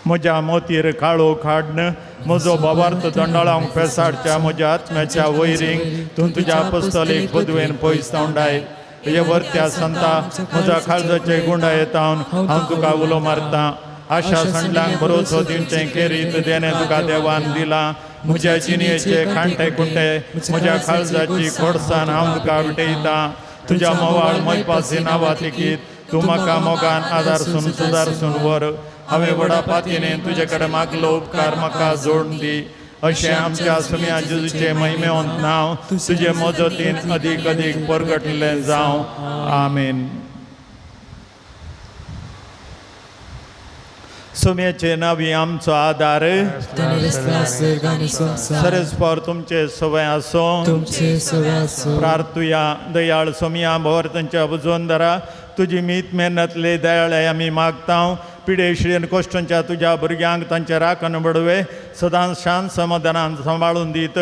[SPEAKER 3] म्हज्या मोतीर काळो काडन म्हजो बाबार्थ दंडाळांक पेसाडच्या म्हज्या आत्म्याच्या वैरींक तूं तुज्या पुस्तलेक पदवेन पयस तोंडाय. हे वर्त्या संता म्हज्या काळजाचे गुंडा येतावन हांव तुका उलो मारता. आशा संडल्यांक भरोसो दिवचें केरीत देणें तुका देवान दिलां. म्हज्या जिणेचे कांटे कुंटे म्हज्या काळजाची खोडसान हांव तुका विटयतां. तुज्या मोवाळ मैपासी नांवा तिकीत तूं म्हाका मोगान आदारसून सुदारसून व्हर. हांवें व्हडा पातयेन तुजे कडेन मागलो उपकार म्हाका जोडून दी. अशें आमच्या सुम्या जेजूचें महिमेवंत नांव तुजे मजतीन अदीक अदीक परगटिल्लें जावं. आमेन. सुम्याचे नांवी आमचो आदार सरस्पर तुमचे सवय आसूं. प्रार्थुया. दयाळ सोमिया भोवर तांच्या बुजवंदरा तुजी मीत मेहनतले दयाळे आमी मागता. पिडेश्री आनी कश्टांच्या तुज्या भुरग्यांक तांचे राखण बडवे सदांच शांत समाधानान सांबाळून दीत.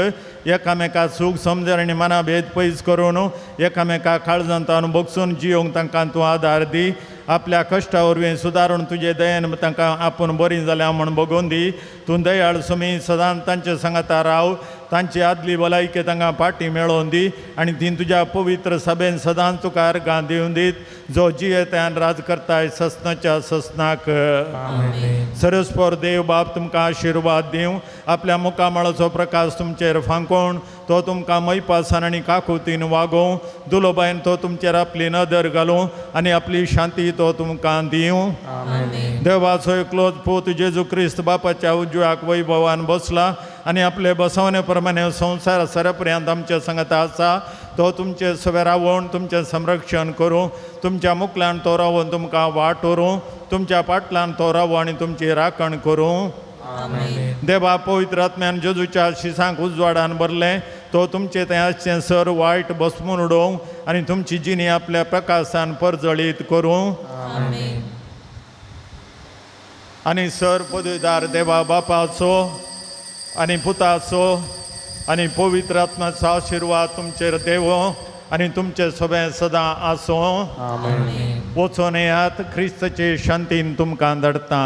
[SPEAKER 3] एकामेका सूख समजण आनी मनाभेद पयस करून एकामेका काळजांत बगसून जियोंक तांकां तूं आदार दी. आपल्या कश्टा वरवीं सुदारून तुजे दयेन तांकां आपूण बरीं जाल्या म्हूण बगोवन दी. तूं दयाळ सुमी सदांच तांचे सांगाता राव. तांची आदली भलायकी तांकां फाटी मेळोवन दी आनी ती तुज्या पवित्र सभेन सदांच तुका अर्गां दिवन दीत जो जियेत्यान राज करताय ससनाच्या ससनाक. सरस्पर देव बाप तुमकां आशिर्वाद दिवं. आपल्या मुखामळाचो प्रकाश तुमचेर फांकोवन तो तुमकां मैपासान आनी काकुतीन वागोवं. दुलोबायन तो तुमचेर आपली नदर घालूं आनी आपली शांती तो तुमकां दिवं. देवाचो एकलोच पूत जेजू क्रिस्त बापाच्या उजव्याक वैभवान बसला आनी आपले बसवणे प्रमाणे संवसार सरपर्यंत आमच्या सांगाता आसा. तो तुमचे सवे रावोवन तुमचें संरक्षण करूं. तुमच्या मुखल्यान तो रावोवन तुमकां वाट व्हरूं. तुमच्या पाटल्यान तो रावो आनी तुमची राखण करूं. देवा पवित्र आत्म्यान जेजूच्या शिसांक उजवाडान भरलें तो तुमचे थंय आसचें सर वायट बसमून उडोवं आनी तुमची जिणी आपल्या प्रकाशान परजळीत करूं. आनी सर पदवीदार देवा बापाचो आनी पुताचो आनी पवित्र आत्माचो आशिर्वाद तुमचेर देवो आनी तुमचे सोबें सदां आसूं. वचून येयात, क्रिस्तचे शांतीन तुमकां धाडटा.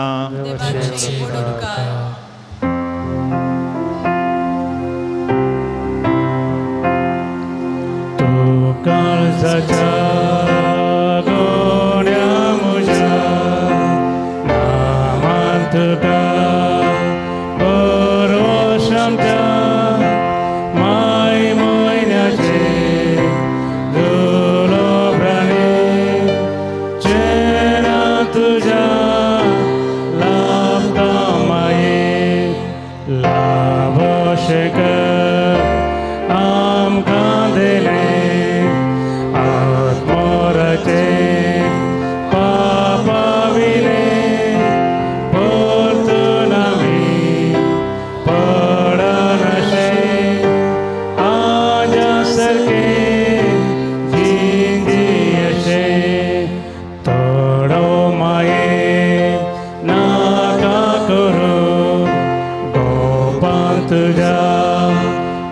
[SPEAKER 2] तूं काळजाच्या गोण्या म्हज्या नामान तुका बरोश आमच्या माय म्हयन्याचे दुलोब्रांनी चेना तुज्या लाभता माये लाभशें कर आमकां दिलें आत्मोराचे पापाविले परतून आमी पडनाशे आज्या सारकें जिंदी अशें थोडो माये नाका करूं गोपान तुज्या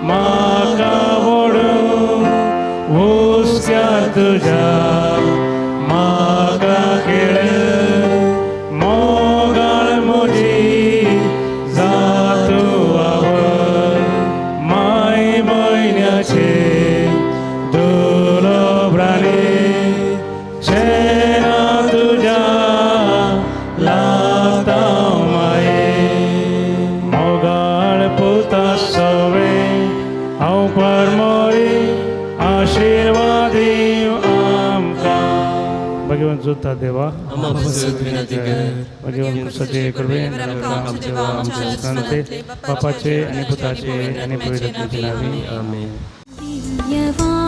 [SPEAKER 2] म्हाका व्हडूं हुस्क्यार तुज्या म्हाका खेळ मोगाळ म्हजी जातू आवय माय म्हयन्याचे दुलोब्रांनी चेना तुज्या लागता माये मोगाळ पुता सवे हांव परमोरी आशिर्वाद आमकां.
[SPEAKER 6] भगवान जोता देवा भगवान सचे कृपेन आमच्या आमच्या स्थानाते बापाचे आणि पुताचे आणि पवित्र आत्म्याचे नावे.
[SPEAKER 1] दिव्यवाणी.